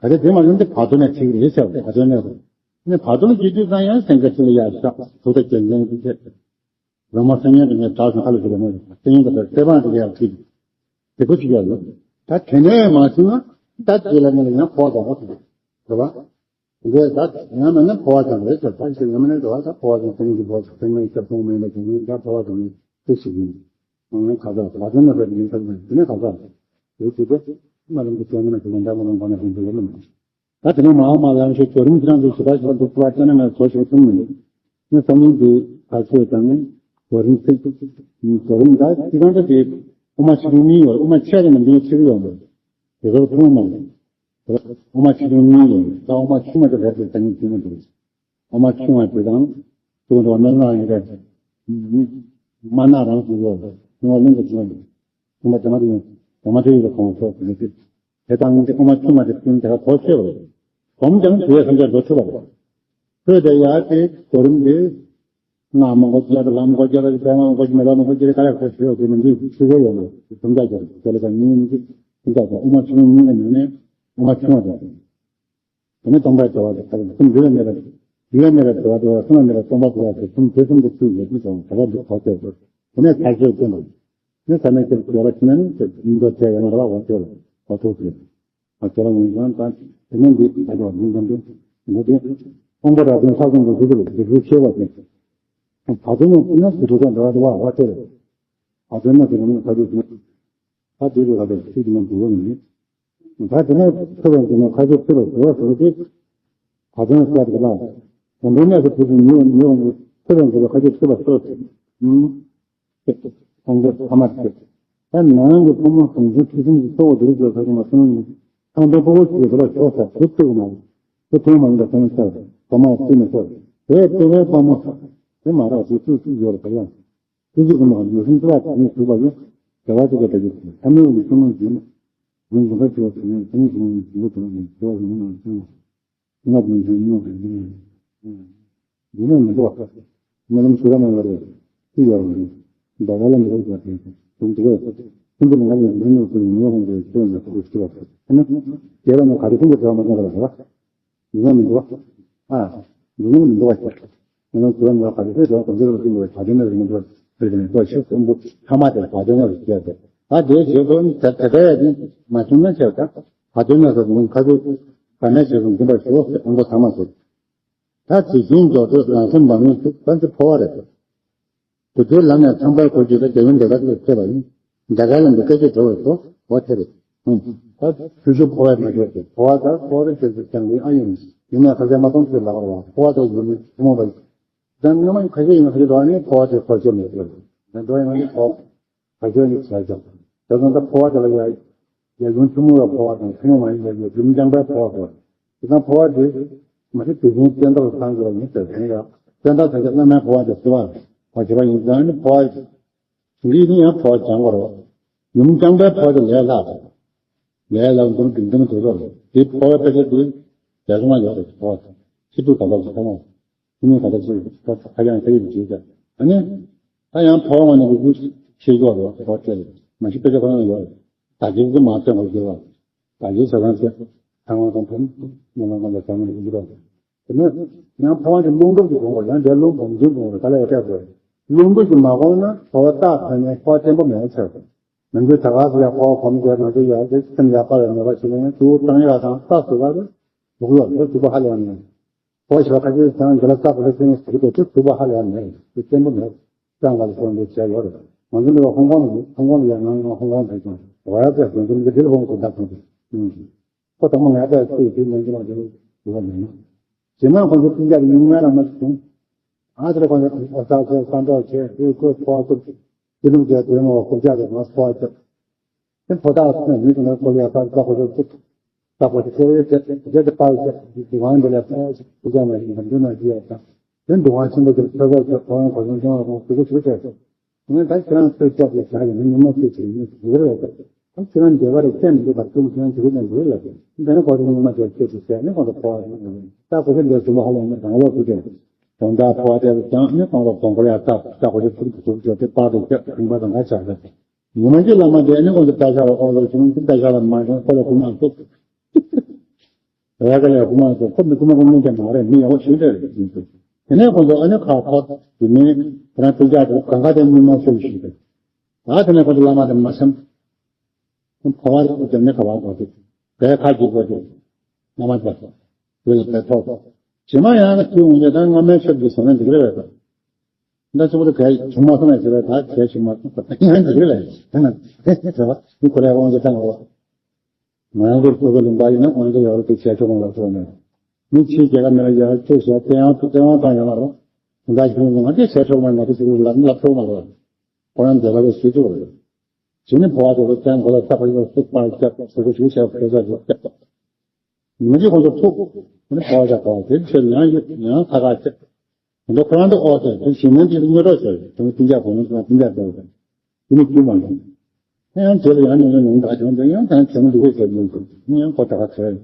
ག་དེ་དེ་མ་ཡོང་དུས་བར་དོ་ནས་ཁྲིད་ཀྱི་རེད་ཟེར་བ་བར་དོའི་གནས་སུ། ནི་བར་དོ་ལ་སྐྱེ་དུས་ཙང་ཡང་སེང་གེ་ཁྲི་ལ་ཡར་བཞག་ཐུགས་རྗེ་ཆེན་པོའི་ཚེ། རོལ་མོ་སེམས་ཉིད་དུ་ངས་བྲག་ཅིང་ཁ་ལ་བཞུགས་པ་ནི་སེམས་ཉིད་དུ་སེ་བང་དུ་ཡར་ཁྲིད། དེ་ཁུ་ཅིག་ཡར་ལོ། ད་དེ་ནས་མ་བྱུང་ན་ད་དེ་ལ་ངས་ལ་ཡང་འཕོ་བ་དང་པོ་དང་། རེད་བ། འདི་ད་ཡང་མིན་ན་འཕོ་བ་དང་རེད་ཟེར་ད་ཞིག་ཡང་མིན་ན་འགྲོ་བ་ད་འཕོ་བ་དང་སེམས་ཀྱི་འཕོ་བ་སེམས་ཉིད་སྐྱབས་སོང་མིན་པ་དེ་ནི་ད་འཕོ་བ་དང་ནི་དེ་ཞིག་ཡིན། ང་ཁ་ཚ་བ་ཚོ་ནས་བས་མིན་ཚ་ནས་དེ་ནས་ཁ་ཚ་ཡོད་ཅེས་ཏེ་མ་རུང་གི་ཅོ་ནི་ན་ཅི་ལ་འདྲ་མ་རུང་ག་ན་ཞིག་འདུག་ཡོད་ནམ། ད་དེ་ནས་མ་མ་ལ་ཡང་ཞིག་གོ་རིམ་ཅི་རང་དུ་ཞུ་བ་ཞིག་འདུག་པ་ཅི་ན་ང་ཚོ་ཞིག་གསུང་མི་འདུག་ངས་བསམ་བློ་འདི་ཁ་ཚོད་དང་ནི་གོ་རིམ་ཚིག་གོ་རིམ་ད་ཅི་གང་ད་དེ་ཨོ་མ་ཆི་རུ་མི་ཡོད། ཨོ་མ་ཆི་རེ་ན་མི་ཆི་རུ་ཡོད་མོད། དེ་གར་ཐུང་མ་ལ་ཨོ་མ་ཆི་རུ་མི་ཡོད། ད་ཨོ་མ་ཆུང་མ་དེ་རེད་དེ་ད་ནི་ཆི་མ་དེ། ཨ་མ་ཆུང་བ་དེ་དང་། ཏུང་ཏུང་མི་ལ་ཡིན་རེད། མ་ན་རང་སུ་ཡོད། ཆུང་བ་ལུང་གི་ཆུང་བ་ཡིན། ཆུང་བ་དེ་མ་དེ་ཡིན། དེ་མ་དེ་ཡིན་པ་གོང་ཚོགས་ཀྱི་དེ། དེ་དང་དེ་ཨ་མ་ཆུང་བ་དེ་ཀུན་དེ་ག་ཐོག་ཆོད་པ་རེད། གོམ་ཀྱང་དུ་ཡ་སམ་ཆ་འགྲོ་ཆོད་པ་རེད། ཁོས་དེ་ཡ་དེ་གོ་རིམ་དེ། ང་མང་པོ་རྒྱ་དང་ལ་མང་པོ་རྒྱ་དང་རྒྱ་མང་པོ་མེ་ལ་མང་པོ་རྒྱ་དང་ག་ཡ་ཁོ་ཆོད་དེ་མི་འདུག་ཆུ་གོ་ཡོད་ལ། དུང་རྒྱ་རྒྱ་དང་ལ་ཉིན་གྱི་དུང་རྒྱ་དང་ཨ་མ་ཆུང་ཉིན་ལ་ཉིན་ནས་ཨ་མ་ཆུང་བ་དང་། དེ་ནས་སྟོང་པའི་འགྲོ་བ་དང་གསུམ་འདུལ་བའི་མེད་པ། འདུལ་བའི་མེད་པའི་འགྲོ་བ་འགྲོ་བ་གསུམ་ལ་མེད་པ་སྟོང་པ་འགྲོ་བ་དེ་གསུམ་དེ་གསུམ་དུ་ཚུད་ཡོད་ཚུལ་དང་ག་པར་འདུག་གོ་ཚོད་དགོས། དེ་ནས་ཚར་གཅོད་སྐྱོན་དང་། ནི་ས་མེད་ཀྱི་འགྲོ་བ་ཕྱི་ནས་ནི་ཡིན་མདོ་ཚད་ཡང་ར་བ་འོ་ཚོད་ལ་འོ་ཚོད་ཚོད། ཨ་ཁྱེད་རང་ངོས་ཀྱང་དང་དེ་ནས་འདི་ད་ལྟ་ཉིན་ཙམ་དུ་འདུག་སྟེ། ཕུང་པོ་རབ་བདུན་ས་གསུམ་དུ་འདུག་སྟེ་ལ་དེ་ཚུལ་ཆེ་བ་དེ། ད་དུང་ནི་ཕྱི་ནས་དུ་འགྲོ་ས་འགྲོ་བ་འགྲོ་བ་འོ་ཚོད་ལ། ད་དུང་ནི་དེ་ནས་ཁ་ཚུལ་དེ། ད་དེ་ཚོ་ལ་དེ་ཚུལ་དེ་ནས་འདུག་བ་ནི། ད་དེ་ནས་ཐུབ་པའི་འདུན་མ་ཁ་ཆེ་ཐུབ་པ་ཟེར་བ་ཟེར་ཏེ། ད་དེ་ནས་བཤད་པ་ལ། དགོན་པའི་གནས་སུ་ཕུལ་ཞིང་ཉེ་བ་ཉེ་བ་ཐུབ་པའི་འདུན་མ་ཁ་ཆེ་ཐུབ་པ་སོགས་སུ། ཨུམ། ཁོང་ཚོ་ཕ་མ་དེ། ད་ནང་གི་ཕོ་མོ་ཟུང་འཇུག་ཁྲི་སྲོང་གི་གཙོ་བོ་བསྡུ་རུབ་ཀྱི་ཁ་ཆེ་མ་སོང་ནས། ཁང་པའི་ཕུ་བོ་ཆེ་དེ་ལ་ཕྱོགས་ས་དུ་བཏུག་མ། དུ་ཐུང་མ་ཡིན་པ་སོང་ས། ཕོ་མ་བརྩི་མི་ཚོར། དེ་ལྟ་བུའི་ཕ་མ། དེ་མ་རག་དུས་ཚོད་ཅིག་ཡོད་པ་ཡང་། ཏུ་ཏུ་ཀུ་མ་ཡོད་སེམས་ཏུ་ལ་དེ་ནས་གྲུབ་པ་ཡིན། དགེ་བ་ཅི་དགེ་དགེ་ཐ་མའི་འོག་ནས་ཐུན་མོང་བྱེད་ནས། ཡུན་རིང་པོ་བྱས་ཏེ་ནས་ཐུན་མོང་བྱེད་ནས་འཇུག་པ་དང་ནས་འགྲོ་བ་ཡིན་ནམ་ཞུ། ང་དང་ཐུན་མོང་གི་ཡིན། འདི་ནས་མི་འགྲོ་བ། རྨི་ལམ་ཆུ་ར་མ་ཡོད་རེད། ཅི་ཡོད་རེད། ཟླ་བ་ལ་མི་རོ་བྱ་དེ་དུང་དུ་རེད། ཐུན་མོང་ང་ཡང་མི་ནུས་ཀྱི་ཉེ་བ་དེ་ཆོས་ལ་ཐུགས་ཞུ་བ། ཨ་ནི། དེ་ལ་ནི་ག་རེ་ཐུན་མོང་བྱ་བ་མ་ཡོང་བ་རེད། འདི་ནི་མི་འདུག་བ། ཨ། འདི་ནི་མི་འདུག་བ་ཞེས། ང་ཚོ་ཚོ་ནི་ག་རེ་ཟེར་ཏེ་གོམས་འདྲིས་ལ་བརྟེན་པའི་བྱ་དོན་ནི་རིང་པོར་ཕེབས་ནས་ལྟོ་ཤི་གསོན་པོ་ཐ་མ་དེ་བྱ་དོན་ནི་རེ་བྱས་ཏེ། ད་དེའི་རྗེས་སུ་ནི་དེ་དེ་ལྟར་ཡང་མ་བྱུང་ན་བྱས་ཀྱང་བྱ་དོན་ནི་རེ་ཁ་ཐུག་ག་ནས་བྱས་སུ་འཛིན་པར་ཞུ་ཟེར་དང་པོ་ཐ་མ་ཟེར། ད་དེ་བཞིན་འཇོག་ཚུལ་རང་སེམས་འབར་མིན་ཚུལ་ད་འདི་འཕོ་བ་རེད། དུ་དེའི་ལམ་ནས་ཚངས་པར་གོ་རྒྱུ་དེ་རྒྱལ་བའི་འདོད་པ་དེ་ཐེབས་པ་ཡིན། འདོད་པའི་ལམ་དུ་སྐད་ཅིག་འགྲོ་བའི་ཚོགས་འོ་དེ་རེད། ད་ཆུ་ཆུ་འཕོ་བས་མ་གྱུར་ཏེ་འཕོ་བ་དང་འཕོ་བ་རེ་ཞེས་སུ་ཀྱང་ཡིན་ཨ་ཡིན། ཡིན་ན་ཁ་ཟས་མ་གཏོང་ཚུལ་ལ་བར་བ་འཕོ་བ་དང་ཡུལ་མིན་ཐུན་མོང་བ་ཡིན། ད་སྔ་མ་ཁ་ཟས་ཡིན་ཁ་ཟས་འགྲོ་བ་ནི་འཕོ་བ་དེ་འཕོ་ཆོད་མེད་ཚུལ། ད་འགྲོ་ཡིན་ན་ནི་འཕོ་བ་ཁ་ཟས་ནི་བྱས་ཀྱང་། དེ་ཙང་ད་འཕོ་བ་དེ་ལ་ཡ་ཡ་ཡུལ་ཐུན་མོང་བའི་འཕོ་བ་དང་ཐུན་མོང་མ་ཡིན་པའི་ཡུལ་རྒྱུན་རྐྱང་པའི་འཕོ་བ་དང་། དེ་དང་འཕོ་བ་དེ་མ་གཞི་དེ་བཞིན་བསྟན་ཐོག་སངས་རྒྱས་ཡིན་ཟེར་དེ་ཡང་བསྟན་ཐོག་སངས་རྒྱས་བླ་མའི་འཕོ་བ་དེ་བརྩི་བ་བ་བྱེད་པ་ཡིན་ཙང་ནི་འཕོ་བ་འདི་ནི་ཡང་འཕོ་བ་སྦྱང་དགོས་རེད། ཡུམ་རྐྱང་པའི་འཕོ་བ་དེ་ལས་སླ་རེད། ལས་སླ་འདུམ་འདུམ་འདུམ་དེ་ཚོ་རེད། དེ་འཕོ་བའི་དཔེ་ཆ་དེ་རྒྱ་གཞུང་ལ་ཡོད་རེད། འཕོ་བ་ཕྱི་དྲོ་ག་ལ་ཞིག་ཐ་མ་ཕྱི་ཉིན་ག་ལ་ཞིག་ཁ་ཡང་ཁ་ཡིག་བྱེད་ཀྱང་ཨ་ནི། ད་ཡང་འཕོ་བ་ནི་འུ་ཚོ་ཤེས་ཀྱི་རེད། འཕོ་བ་སྤྲད་མ་གཞི་དཔེ་ཆ་ཁོ་རང་ཡོད་རེད། ད་གིན་གྱི་མ་སྤྲད་པར་བརྗོད་པ། ད་གིན་ཟ་ཁང་ཚེ་ཐང་བ་དང་ཕུམ་མི་ལང་གང་ལ་ཟ་མ་ཡོད་རེད། དེ་ནས་ཡང་འཕོ་བ་དེ་རླུང་སྟོབས་ཀྱིས་སྒོམ་དགོས། ཡང་དེ་རླུང་སྒོམ་རྒྱུན་སྒོམ་དགོས། ག་ལ་ཡོད་སྤྲད་དགོས། རླུང་སྟོབས་ཀྱིས་མ་སྒོམ་ན་འཕོ་བ་རྟགས་ཐོན་ནས་འཕོ་བ་བརྟན་པོ་མེད་ཚོད། ནམ་རྒྱུན་ད་ག་ཟེར་ཡ་འཕོ་བ་གོམས་དགོས་ནང་དུ་ཡོད་དེ་སེམས་ཡག་པ་ལ་མེད་པ་ཞིག་ཡིན་ན་དུ་བཏང་ཡག་དང་རྟགས་སུ་ལ་རེ་འདུག་ཡོད་དེ་དུ་བ་ཧ་ལས་མེད། ཕོ་ཞེས་པ་ཁ་ཅིག་ཀྱང་འདི་ལ་རྟག་པར་སེམས་ཟེར་གྱི་འདུག་དུ་བ་ཧ་ལས་མེད་དེ་བརྟན་པོ་མེད། ཀྱང་ལ་སོང་འདི་བྱས་ཡོད་རེད། ང་ཚོ་འདི་ལ་ཧོང་ཀོང་ལ་ཧོང་ཀོང་ལ་ཡང་ང་ང་ཧོང་ཀོང་ཕེབས་ཀྱང་རོ་ཡ་ཙེ་དགོན་ཚུལ་འདི་འདིར་ཧོང་ཀོང་བདག་ཁོང་དུ་ཁོ་དང་མ་ང་ཙེ་ཚུལ་དེ་མན་གྱི་མ་དེ་ལ་ཡོད་མེད་ན། རྗེས་མ་ཁོང་ཚོ་སྤུན་ཀྱག་གི་ཉུང་ངལ་ལ་མ་བྱུང་། ཨ་ཙི་ལ་ཁོང་ཚོ་ཨོ་ས་ཁོ་ས་འདྲ་བྱས་དེ་ཁོ་ཕོ་བ་ཁོ་དེ་ནུབ་བྱས་དེ་ནུབ་ཁོ་ཅག་གི་ང་ཕོ་བ་ཁྱབ། དེ་ཕོ་བདག་ཚོ་ནས་མི་དེ་ནས་ཁོ་ལ་ཡ་ས་ས་ཁོ་ཚོ་ཚུགས། ས་ཁོ་ཚོ་ཁོ་ཡོད་ཚད་རྒྱ་དེ་པར་བྱས་དེ་དབང་དེ་ལ་ས་ཁོ་ཅག་ན་ཡིན་ཁམས་དུ་ན་ཞི་ཡ་ས་དེ་འདུ་ཁང་ཆེན་པོ་དེ་ཚོ་ཚོ་ཚོ་ཁོ་རང་ཁོ་ཚོ་ཚོ་ཁོ་ཚོ་ཚོ་ཚོ། ངས་ད་ཁྱེད་རང་ཚོའི་སྐྱབས་ཀྱི་བྱ་ཡིན་ན་ཉི་མ་ཚོས་ཀྱི་ཡིན་ཟེར་རེད། ད་ཁྱེད་རང་འདི་ག་རེ་ཁྱད་མི་འདུག་པར་ཐུག་ཁྱེད་རང་འདི་ག་ནས་འདུག་ལབ་པས། འདི་ནི་གོ་ཐོས་ཉི་མ་ཚོས་ཁྱེད་ཀྱི་བྱས་ནས་གོང་དུ་འཕོ་བ་ཡིན་ནས་ད་གོ་ཐོས་འདིར་བཟུང་བ་ཧ་ལས་ནས་རང་ལོག་ཐུག་ཅིང་། དོན་དག་འཕོ་བ་དེ་ལ་ཀྱང་ནི་གོང་དུ་གོང་བཀུར་ཡང་ད་ད་གོ་ཐོས་ཐུག་ཐུག་ཐུག་ཐུག་དེ་པར་དུ་ཁྱབ་ཁྱིམ་པ་དང་ང་ཆགས་ཟེར། ཉི་མ་གཅིག་བླ་མ་དེ་ནི་གོང་དུ་ལྟ་ཤར་བ་ཨོ་ལོ་ཆུང་ཆུང་ལྟ་ཤར་བ་མ་བྱུང་ཁོ་ལ་སྐུ་མ་ཐུག །རེ་ག་ལས་སྐུ་མ་ཐུག་ཁོ་མི་སྐུ་མ་ཁོ་མི་དེ་མ་རེད། མི་ཡག་པོ་ཞིག་རེད་ཟེར་གྱིན་འདུག་དེ་ནས་ཁོ་ཚོ་ཨ་ནི་ཁ་ཁོ་དེ་མིན་ཁོ་རང་ཐུགས་ཅག་དེ་གང་ག་དེ་མི་མ་ཤོར་ཞིག་རེད། ད་དེ་ནས་ཁོ་ཚོ་བླ་མ་དེ་མ་སེམས། འཕོ་བ་རེད་དེ་ནས་ཁ་བ་གོ་དེ་གའི་ཁ་གྱིས་གོ་དེ་བླ་མ་དེ་དེ་ལ་བས་ཐོག་ཞེ་མ་ཡང་ན་ཁྱོད་འོང་དེ་ད་སྔ་མའི་ཆོས་ཀྱི་བཟོ་ན་འགྲིག་རེད་བས། ད་ཆུང་མ་དེ་གས་བྱུང་མ་སོང་ན་ཟེར་བ། ད་གས་བྱུང་མ་སོང་ད་ཡང་འདི་ལ་ཡང་ད་ན་དེ་ཟེར་བ་མི་ཁོ་རའི་དབང་གིས་བཏང་བ། ང་རང་ཚོར་ཕུགས་ཀྱི་ལུང་པ་ཡིན་ན་དབང་གིས་ཡོད་རེད་དེ་བྱས་ཆོག་མ་ལ་སོང་ནས། མི་ཕྱིའི་རྒྱལ་ཁབ་མི་ལ་ཡར་ཁྱོད་ཟེར་བསྟན་དབང་བསྟན་དབང་བཏང་ཡོད་མ་རེད། ད་ཞིག་ང་དེ་བྱས་ཆོག་མ་ང་དེ་ཟེར་ལབ་ལབ་ཆོག་མ་རེད། ཁོ་རང་འདོད་པ་ལ་ཞུ་ཆོག་རེད། བྱས་ནས་འཕོ་བ་དེ་ལ་བཙན་མགོ་ལ་བཏགས་པ་ཡོད་སུག་པར་བརྒྱབ་ཟེར་གོ་ཞུ་བྱས་ཕེ་ས་ཞིག་བརྒྱབ། མི་འདི་ཁོང་ཚོ་ཐུག་ནི་འཕོ་བ་བཞག་པ་དེ་ཚེ་ཡང་ཡང་ཁ་ཁ་བྱེད། དེ་འདྲ་ཁོ་རང་དུ་ཨོ་དེ་དེ་ཞིང་ནན་དེ་དངོས་གྲོགས་ཟེར་དེ་ནི་སྤུན་ཀྱག་བུ་མོ་དང་སྤུན་ཀྱག་དེ་དེ་ནི་དཀྱུས་མ་འདུག་ཡང་དེ་ལ་ཡང་ནི་ཡང་ཡང་ད་བྱུང་དེ་ཡང་ད་བྱུང་འདུག་གོ་ཟེར་ཡོང་དུས་ནི་ཡང་ཁོ་ད་ག་ཚོད་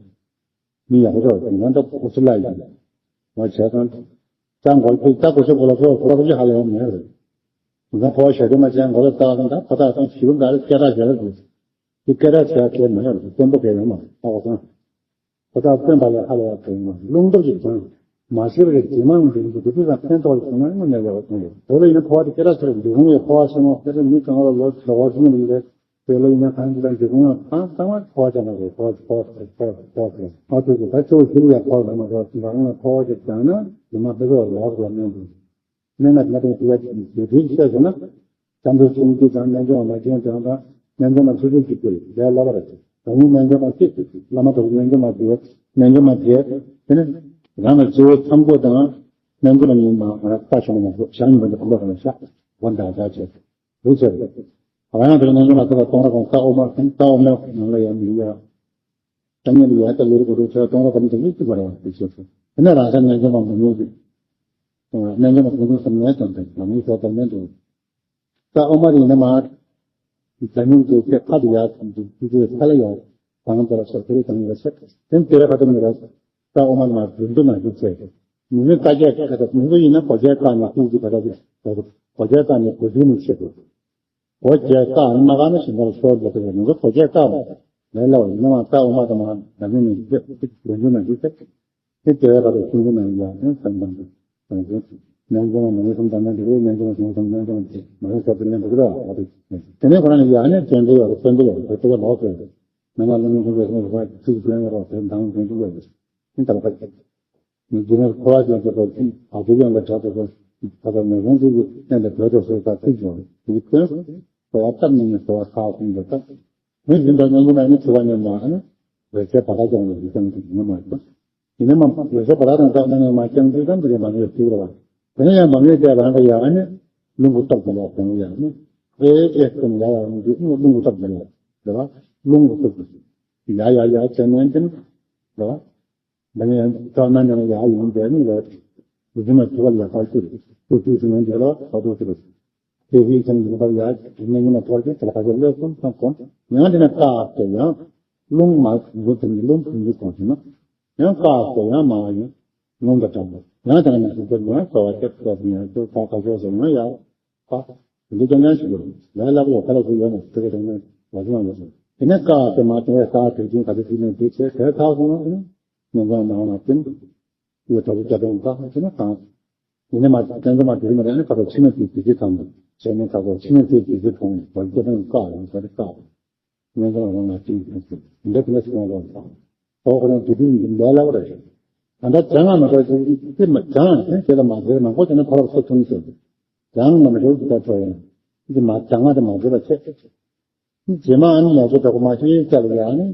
མི་ཡག་པོ་ཚོ་ང་ད་ཁོ་ཚོ་ལ་ཡིན་ང་བྱས་ཙང་ད་མགོ་ལ་ད་ཁོ་ཚོ་མགོ་ལ་ཁོ་ཁོ་ཚོ་ཧ་ལས་ཡོང་མེད་རེད། ང་ཕོ་བ་ཞལ་དུ་མ་བྱས་མགོ་ལ་ད་ད་ཕོ་ད་ད་ཞིབ་འདྲ་སྐད་གྲགས་ཞལ་ལ་དུས། དེ་སྐད་གྲགས་བྱས་སྐད་མི་ཡོང་དུས་བཙན་པོ་སྐད་ཡོང་མ་ཨ་ཁོ་ཚང་། ཁོ་ཐག་སྟོན་པ་ལས་ཧ་ལས་པ་དྲན་ཡོང་། རླུང་སྟོབས་ཀྱིས་དྲན། མ་ཤེས་པའི་རྗེས་མ་འཛིན་གྱི་དུས་དང་ཕན་ཐོགས་ལ་བྱུང་ན་དངོས་གནས་ལེགས་པ་མཐོང་ཡོད། དེ་ལ་ཡིན་ན་འཕོ་བ་དེ་སྐད་གྲགས་ཆེ་བ་འབྲི་གུང་ཡི་འཕོ་བ་ཆེན་མོ་དེ་ལ་མི་གང་ལ་ལོ་ཟླ་བ་གསུམ་རིང་རེད། དེ་ལ་ཡིན་ན་གང་གི་ལ་འབྲི་གུང་ལ་གང་ཚང་མ་འཕོ་བ་ཅན་ལ་རེད། འཕོ་བ་འཕོ་བ་འཕོ་བ་ཟེར་ང་ཚོས་ཀྱི་ད་ཁྱོད་ཞིག་ལ་འཕོ་བ་མ་འགྲོ་བ་ཟིན་པ་ང་འཕོ་བ་ཅིག་བྱང་ན་ཉི་མ་དེ་ཚོ་ལོག་ལ་མྱོང་དགོས། གནས་ལྔ་ལ་དེ་བས་ཀྱི་དེ་དུས་བཤད་ཟེར་ན། བྱམས་པའི་སེམས་ཀྱིས་ཀྱང་རྣལ་འབྱོར་མ་མཁྱེན་ཀྱང་དང་། རྣལ་འབྱོར་མ་ཚུལ་ཁྲིམས་ཀྱི་སྐུ་ལས་བསླབ་པར་བྱེད། རང་ཉིད་རྣལ་འབྱོར་མ་སྲིད་དུ་བླ་མ་དང་རྣལ་འབྱོར་མ་དེ་རྣལ་འབྱོར་མ་དེ་དེ་ནི་རང་ལ་སྤྱི་བོ་མཚམས་སྒོ་དང་རྣལ་འབྱོར་མ་ཉིད་མ་ང་རང་ལྟ་ཞིག་མ་གཏོགས་གཞན་མི་འདི་ཕུང་པོ་དང་ཤ་བོ་འདྲ་འདྲ་བྱེད་རུ་ཆེ་རེད། ང་ཡང་དེ་རྣལ་འབྱོར་མ་ཚོ་ལ་གཏོང་ར་གང་ལྟ་འོག་མ་གཏོང་ལྟ་འོག་མའི་ནང་ལ་ཡང་མི་ཡ། ད་ཉིད་ལ་ཡ་ད་ལོ་རེ་གོ་རུ་ཆེ་གཏོང་ར་གང་དེ་ཡིད་ཀྱི་བར་ཡང་དེ་བྱེད་ཚུལ་དེ་ནས་རང་ས་རྣལ་འབྱོར་མ་མ་ཉོ་གི་རྣལ་འབྱོར་མ་ཀུན་ཏུ་བསམ་ནས་ཀྱང་དེ་ལ་མི་ཟད་དམ་ལྡན་དུ། ད་ཨོ་མ་རི་ནས་མ། ད་ཉུང་དུ་ཁྱེད་ཁ་དུ་ཡ་དུ་དུ་དུ་ཁ་ལ་ཡ། དང་དེ་ལ་སོགས་དེ་རིགས་དང་ཡོད་ཆེ། དེ་དེ་ར་ཁ་དུ་མི་ར། ད་ཨོ་མ་རི་མ་རུ་འདུ་ན་རྒྱུ་ཆེ། མི་མི་ཀ་རྒྱ་ཁ་དུ་མི་འདུ་ཡིན་ན་གོ་རྒྱ་ཀ་ནས་ཀུ་གི་ཕ་ར་གི་གོ་རྒྱ་ཀ་ནས་གོ་རྒྱུ་ནི་ཆེ་དུ། གོ་རྒྱ་ཀ་ནི་མ་ག་ནི་ཞིང་ཁར་ཤོར་རྒྱ་དུ་མི་འདུ་གོ་རྒྱ་ཀ་མ། ལས་ལ་བ་ཡིན་ན་མ་ད་ཨོ་མ་རི་མ་ད་ཉུང་ནས་རྒྱུ་ཆེ་རུ་འདུ་ན་རྒྱུ་ཆེ། དེ་དེ་བས་ཕར་ཕྱིན་གྱི་ནང་ཡང་ནི་བསམ་དང་། རྣལ་འབྱོར་མ་མ་ཡིན་གསུམ་དང་ནི་འདི་རེད། རྣལ་འབྱོར་མ་གཞན་གསུམ་རྣལ་འབྱོར་མ་དེ་མ་ཡིན་སོགས་དེ་ནི་འདུག་ར་བ་དེ། དེ་ནས་ཁོ་རང་ནི་ཡང་ནི་བཙན་པོ་ཡོད་རེད། བཙན་པོ་ཡོད་རེད། དེ་ལྟ་བ་ལོག་ཟེར། ནང་ལ་ལུང་ཁོ་བས་སོང་བ་ཚིག་བཙན་ཡོད་རེད། དེ་དང་དེ་འདུག་རེད། ནི་ད་ལ་ཁ་ནི་རྗེས་ནས་འཁོར་བ་ཅན་དེ་ཚོ་ཨ་ཁུ་ཡོང་ལ་དྲག་དེ་ཚོ་ད་ལྟ་ནས་ཁོང་ཚོ་གི་གནས་ལ་བོད་དུ་སོང་ས་ཚིག་ཡོད་རེད། དེ་གི་དོན་གསོ་བ་བཏབ་ནས་ནི་གསོ་བ་ཁག་གསུམ་དུ་བཏབ། མི་བཞིན་དུ་སྙོམས་པོ་མེད་ནི་འཆི་བ་ཉིད་མ་ནི་རེ་ཆེ་བ་ད་ཀྱང་ལ་ཡི་ཀྱང་དུ་ཉོན་མ་ཡིན། ཡིན་ན་མ་རེ་ཆེ་བ་ད་དང་ད་ནི་མ་ཀྱང་དུ་ཙམ་དུ་མ་ནི་ཡོད་ཚུལ་རེད་བ། དེ་ནས་ཡང་མ་ངེས་ཏེ་རང་གི་ཡག་ནི་རླུང་གི་སྟོབས་ཀྱིས་ལ་དོན་ཡག་ནི་ཨེ་ཨེ་ཀུན་ཡག་ཡག་ནི་རླུང་གི་སྟོབས་ཀྱིས་ལ་རེད་བ། རླུང་གི་སྟོབས་ཀྱིས་ཡག་ཡག་ཡག་བྱས་ནས་འདི་ནི་རེད་བ། འདི་ནི་ཡང་ཐོག་མ་ནས་ཡག་ཡིན་པས་ནི་ལ་རྫུན་མ་ཐུབ་པ་ལ་ཁག་ཅིག་ཏུ་ཏུ་ཞིག་ནས་འདི་ལ་ཁ་ཐུག་ཅིག་དེ་བཞིན་ཅན་གྱི་བར་ཡ་དེ་ནས་ཡིན་ན་ཐོར་གྱི་དེ་ལ་ཁ་ཤས་ལས་གསུམ་ཙམ་གོམས། ཡང་དེ་ནས་བཀག་སྟེ་ཡང་རླུང་མ་འགོ་དེ་ནི་རླུང་ཕུང་གི་གོང་ཞིག་ན། ཡང་བཀག་སྟེ་ཡང་མ་ཡིན་ངོམ་དང་འདྲ་མོ། ཡང་དེ་ནས་མ་ཤི་དེ་ཡང་གསོ་བ་སྐྱེད་སོགས་ཡང་དེ་ཁ་ཁ་ཤས་སུ་ཡང་ཡ། ཁ། འདི་ཀྱང་ཡང་ཞིག་ཡོད། ལས་སླ་པོ་ཁ་ལ་སུ་ཡོད་ན་དེ་ག་དེ་ནས་ལ་སུ་ཡང་ཡོད། དེ་ནས་བཀག་སྟེ་མ་དེ་བས་བཀག་དེ་ཀྱང་ག་དེ་ཞིག་ནས་དེ་བྱས་དེ་ཁག་སོང་ན་དེ་ནས་ཉེན་ཁ་ནང་ན་བསྟན། ཡོད་ཐོག་གི་སྐྱ་དོང་བཀག་ཟེར་ན་གང་། ཡིན་ན་མ་བསྟན་ཚོ་མ་དེ་རིང་མ་རེད་ནི་ཁ་དོག་ཕྱི་མ་དེ་དེ་དེ་ཚང་མ་བྱས་ནས་ཁ་དོག་ཕྱི་མ་དེ་དེ་དེ་ཕོང་བར་སྐྱ་དོང་བཀག་ཡང་ཟེར་བཀག་ཉན་ཚང་རང་ལ་ཅིག་ཡིན་ཟེར་འདི་དེ་ནས་སོང་ལ་ཟེར། ཨོ་ཁོ་རང་དེ་དུས་ཡིན་ལས་སླ་བོ་རེད། ད་ལྟ་བྱང་ང་མ་གཏོགས་དེ་མ་བྱང་ང་དེ་ལ་མ་ཟེར་ནང་ཁོ་དེ་ནས་ཕ་རབ་སོ་ཐུང་ཟེར། བྱང་ང་མ་གཏོགས་དེ་ལྟར་ཚོ་ཡང་དེ་མ་བྱང་ང་དེ་མ་ཟེར་བ་ཆེ། རྗེས་མ་ཨ་ནི་ནོར་བུ་དྲག་པོ་མ་ཤེས་ཡིན་ལ་ཡང་ནི་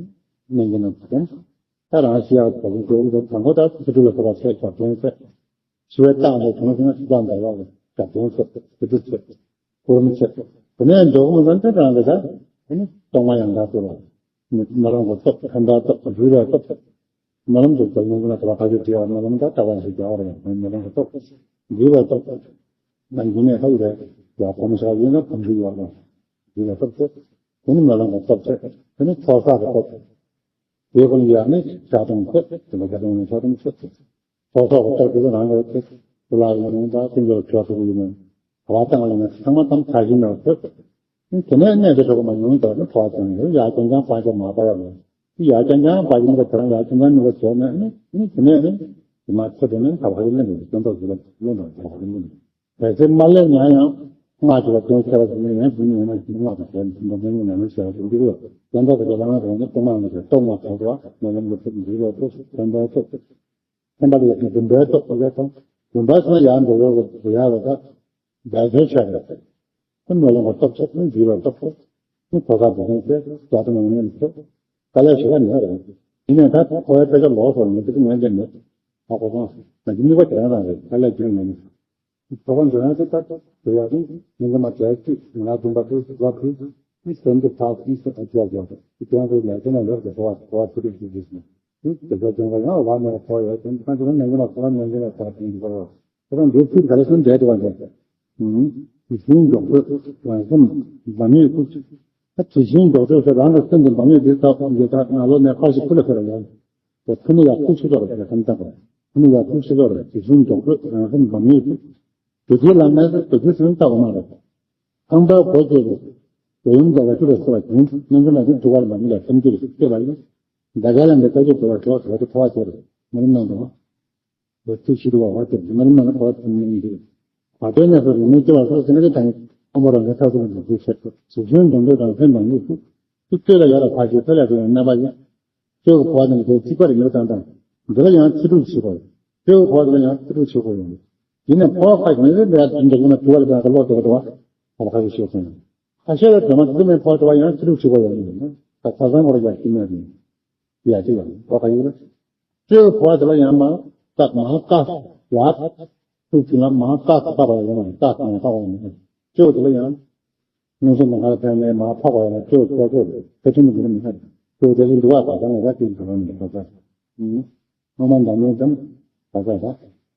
ནན་གྱི་ནང་དུ་ད་རང་ཤི་ཡག་དྲག་པོ་འགྲོ་འགྲོ་དང་པོ་ད་ཚུ་དྲུག་ལ་སོགས་པ་ཚེ་ཞབས་དྲུང་ཚེ། ཞི་བའི་རྟགས་འདི་དོན་ཤེས་ན་ཤི་རྟགས་འདྲ་བ་ཞབས་དྲུང་ཚེ་ཚུ་དྲུག་ཚེ། གུ་རུ་མི་ཚེ། དེ་ནས་འགྲོ་གི་མི་ཚང་ཚེ་རང་གི་ད་ཨ་ནི་གཏོང་བ་ཡང་དག་ཚུ་ལ། རྨི་ལམ་གྱི་སྟོབས་ཁམས་པའི་སྟོབས་རུས་པའི་སྟོབས། རྨི་ལམ་དུ་ཚོགས་ཡོང་གི་ན་ད་བར་ཁ་ཤས་བྲིས་ཡག་རྨི་ལམ་ད་ལྟ་བ་ཞིག་རྒྱག་པ་རེད། རྨི་ལམ་གྱི་སྟོབས། རུས་པའི་སྟོབས། ནམ་རྒྱུན་ནས་ཧ་ལས་ཡག་གོམས་བཞག་ཡོད་ན་གོམས་གཤིས་ཡོད་ན། རུས་པའི་སྟོབས་ཚེ། དེ་ནི་རྨི་ལམ་གྱི་སྟོབས་ཚེ། དེ་ནི་ཚོགས་བསགས་ཀྱི་སྟོབས། དེ་ཀུན་ཡང་ནི་ཤ་སྟོང་ཚེ། དེ་ལ་ཤ་སྟོང་ནི་ཤ་སྟོང་ཚེ། ཚོགས་བསགས་ཀྱི་སྟོབས་དེ་ཚོ་རང་གི་ཚེ། དེ་ལ་ཡོང་ནས་ད་སེམས་ཀྱི་ཆོས་ཐུབ་ཡིན་ནོ། བ་བཏང་བ་ཡིན་ན་ཚང་མ་ཙམ་ཚར་བཞིན་ནོ་ཚེ། དེ་ནས་གནས་དེ་གྲོགས་མ་ཡོང་དོ་ནི་འཕོ་བ་ཙམ་ཡོད། ཡ་རྐྱང་རྐྱང་སྤང་བྱ་མ་པ་ཡ་ལོ། ཡ་རྐྱང་རྐྱང་སྤང་བྱ་མི་དེ་རང་ཡ་རྐྱང་རྐྱང་མི་ལ་བྱས་ན་ནི་ནི་དེ་ནས་ནི་དེ་མ་ཚེ་དེ་ནི་ད་བ་ཡི་ལེན་དུ་སྟོན་ཐོག་ཞིག་ལ་ལོན་དང་ད་བ་ཡི་ལེན་དུ། གལ་སྲིད་མ་ལས་ན་ཡང་སྔགས་ཀྱི་ལ་དོན་ཁྱད་པར་ཞིག་ནི་ཡང་དེ་ནི་ཡང་ན་ཞིག་སྔགས་དང་བྲལ་ནས་ཐུན་མོང་མ་ཡིན་ན་ཞེས་པ་ཞིག་འདུག་ལ། དོན་དག་གི་ལ་ང་རང་ནི་སྟོང་མ་ལ་ཞེས་སྟོང་མ་ཐོག་ཏུ་མ་ཡིན་པའི་ཚུལ་འདུག་ལ། ཐོག་ཐོན་པའི་ཚུལ། ཐོན་པ་ལ་ཡང་བུམ་པའི་ཐོག་ཏུ་ལས་དང་བུམ་པ་སོང་ཡང་འགྲོ་བའི་གོ་ཡ་ལ་ད། འབད་རྩོལ་བྱས་རེད། ཁོ་མེ་ལོང་གི་སྟོབས་ཆེ། ཁོ་འཇིགས་པའི་སྟོབས་ཆེ། ཁོ་གོ་ས་བུ་ཆུང་ཆེ། རྒྱ་དང་ནང་མཉམ་ཆེ། དཀའ་ལས་ཞེ་དྲག་མེད་རེད། ཡིན་ནའི་ད་ཁོ་བའི་དཔེ་ཆ་ལོག་སོང་ནས་དེ་གི་ངན་དེ་མེད། ཧ་གོ་སོང་། ང་ཚོ་ནུས་པ་དེ་རང་རང་རེད། དཀའ་ལས་རྒྱུན་མེད་ནས། ཁོ་བ་འཇོན་ཡག་དེ་ལྟར་དུ་ཡག་དང་ཉིན་གུང་མ་བྲལ་གཅིག་ང་ལ་འཛུམ་པ་ཐུག་ལ་ཕུལ་ནི་སེམས་ཀྱི་ཐག་ནི་སེམས་ཨ་ཅག་ཅག་དེ་ཀྱང་དུ་ལས་དེ་ན་ལོག་ཏུ་ཁོ་བ་ཁོ་བ་ཐུག་རིགས་ཀྱི་རིགས་ནི་དེ་དེ་ཚོ་ཅང་ག་ཡང་བ་མེད་པ་ཁོ་ཡོད་དེ་ཁ་ཅིག་ཉིན་གུང་མ་ཁོ་ལ་ཉིན་གུང་མ་ཐག་དེ་འདི་ཁོ་རོ་ཁོ་རང་འདི་ཚུལ་ག་ལ་སོང་བསྡད་དུ་བ་འདྲ། དེ་བཞིན་མགྱོགས་པོས་རང་སེམས་འབམ་ཡོད་ཁུ། ད་དེ་བཞིན་མགྱོགས་པོས་རང་གི་སེམས་ཀྱི་འབམ་ཡོད་དེ་དག་ཡོད་ད་ང་ལོ་ནས་ཁ་ཞིག་ཁུ་ལ་ཁུ་ལ་ཡོད། དེ་ཁུ་ནི་ཡག་ཁུ་ཆུ་ལོག་རེད་ཁམས་ཐག་པ། ཁུ་ནི་ཡག་ཁུ་ཆུ་ལོག་རེད། དེ་བཞིན་མགྱོགས་པོས་རང་སེམས་འབམ་ཡོད་ཁུ། དེ་དུས་ལ་ནས་དེ་དུས་སུ་ལྟ་བ་མ་རེད། ཁང་པའི་སྒོ་ཕྱེ་རུ། དོ་ཡུམ་འདྲ་བ་ཅི་རེད་ཟེར་བ་བྱུང་། སྙན་ཚིག་ལ་དེ་དུ་བར་མ་ཡིན་ལ་སེམས་རྒྱུད་སུ་སྐྱེ་བ་ཡིན། ཟླ་ག་ལ་འདི་ལྟ་རྒྱུ་དུ་བ་ཞོག་ཞོག་ཏུ་ཁོ་བ་ཁྱེར། མི་རིམ་ནང་དུ། དེ་ཚུལ་ཞིག་ཏུ་བ་བ་ཁྱེར་མི་རིམ་ནང་དུ་ཁོ་བ་ཚུལ་མི་འདུག་ད་ལྟའི་གནས་སུ་རིང་མིན་སྐྱེ་བ་སོགས་ཟིན་གྱི་དང་ཨོ་མོ་རང་གི་ཐག་ཏུ་འཇུག་ཤེས། གཟུགས་ཞོན་འདོན་འདོད་དང་སེམས་དང་ལུས་སུ། ཚུལ་ལྟོས་ལ་ཡར་ལ་ཕར་ཞིག་ཐོས་ལ་དེ་ཡང་རྣམ་པ་ཡིན། སྤྱོད་གོ་བ་དང་དེ་གཅིག་པ་རེ་ཡོད་ཙང་དང་། འདི་ལ་ཡང་ཚིག་གྲུབ་བྱེད་དགོས། སྤྱོད་གོ་བ་དེ་ལ་ཡང་ཚིག་གྲུབ་བྱེད་དགོས་ཡོང་། ཡིན་ནའི་འཕོ་བ་ཁ་ཡོང་ཡོད་འདྲ་དེ་འདྲ་ཡིན་ན་དུ་བ་ལ་དང་གློག་དེ་བ་དེ་བ་ཁ་ཁ་ཡོད་ཤེས་སོང་། ཁ་ཤས་ལ་དེ་མ་དེ་མིན་འཕོ་བ་དེ་བ་ཡང་ཚིག་གྲུབ་བྱེད་དགོས་ཡོང་ཡིན་ན་ད་ཁ་སང་བར་ཡག་ཅི་མ་ཡིན། ཡ་ཅི་ཡང་འཕོ་ཁ་ཡོད་རེད། སྤྱོད་གོ་བ་དེ་ལ་ཡང་མ་བཏགས་མ་བཀག་ཡ། ཚུལ་གྱིས་ལ་མ་བཀག་བཏགས་པ་ཡང་མ་བཏགས་མ་བཀག་པ་ཡང་མ་སྤྱོད་དེ་ལ་ཡང་། མངོན་སུམ་དུ་ང་ལ་ཕན་མེད་མ་འཕགས་པ་ཡང་ན་སྤྱོད་ཚོགས་ཚོགས་ཕལ་ཆེར་མི་འགྱུར་མི་ཤར། སྤྱོད་དེ་ལས་འདུ་བ་དག་ཀྱང་ར་སྤྱོད་འགྱུར་མི་འགྱུར་དག་ཀྱང་། སྔོན་མ་འདམ་མེད་ཙམ་དག་ཀྱང་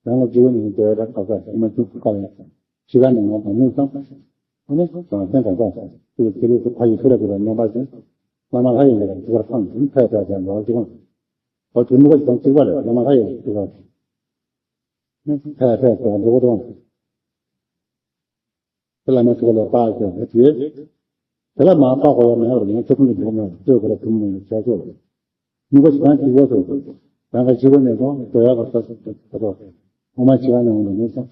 ར། ཡང་ལ་སྤྱི་བོ་ནས་འདོད་ར་དག་ཀྱང་མ་བཅུག་ཀ་ཡང་། ཤི་ཀ་ནས་ང་འདམ་མེད་ཙམ། ཨ་ནི་རང་སེམས་དག་ཀྱང་སྤྱི་བོ་ཆེ་ལས་སུ་ཕ་ཡི་ཐུ་ར་ཐུ་ར་རྣམ་པ་ཅན། བླ་མ་ལྷ་ཡི་ལས་ཀ་ཐུ་བར་འཕངས་ཐུན་ཕལ་ཕལ་ཅན་ལོ་ཅི་གང་། ཨོ་དུ་མི་བ་ཅང་གཅིག་པ་རེད། བླ་མ་ལྷ་ཡི་ལས་ཐུ་བར། ཕལ་ཕལ་ཅན་འགྲོ་གོ་དང་། དེ་ལ་མ་ཐུག་ལ་བཏགས་ཀྱང་མི་བྱེད། དེ་ལ་མ་བཏགས་པ་ཡང་མེད་པར་ཡང་ཐུག་མི་འགྲོ་མེད་པར་སྤྱོད་དགོས་ལ་ཐུག་མི་འགྲོ་བྱ་དགོས། མི་གོ་ཞིག་གང་ཅི་ཡོད་དོ། རང་ག་ཞི་བ་ནས་དང་དོ་ཡག་པར་ས་སུ་ཐོ་ཐོ། འོ་མ་ཞི་བ་ནས་འོང་དུ་མི་སོང་།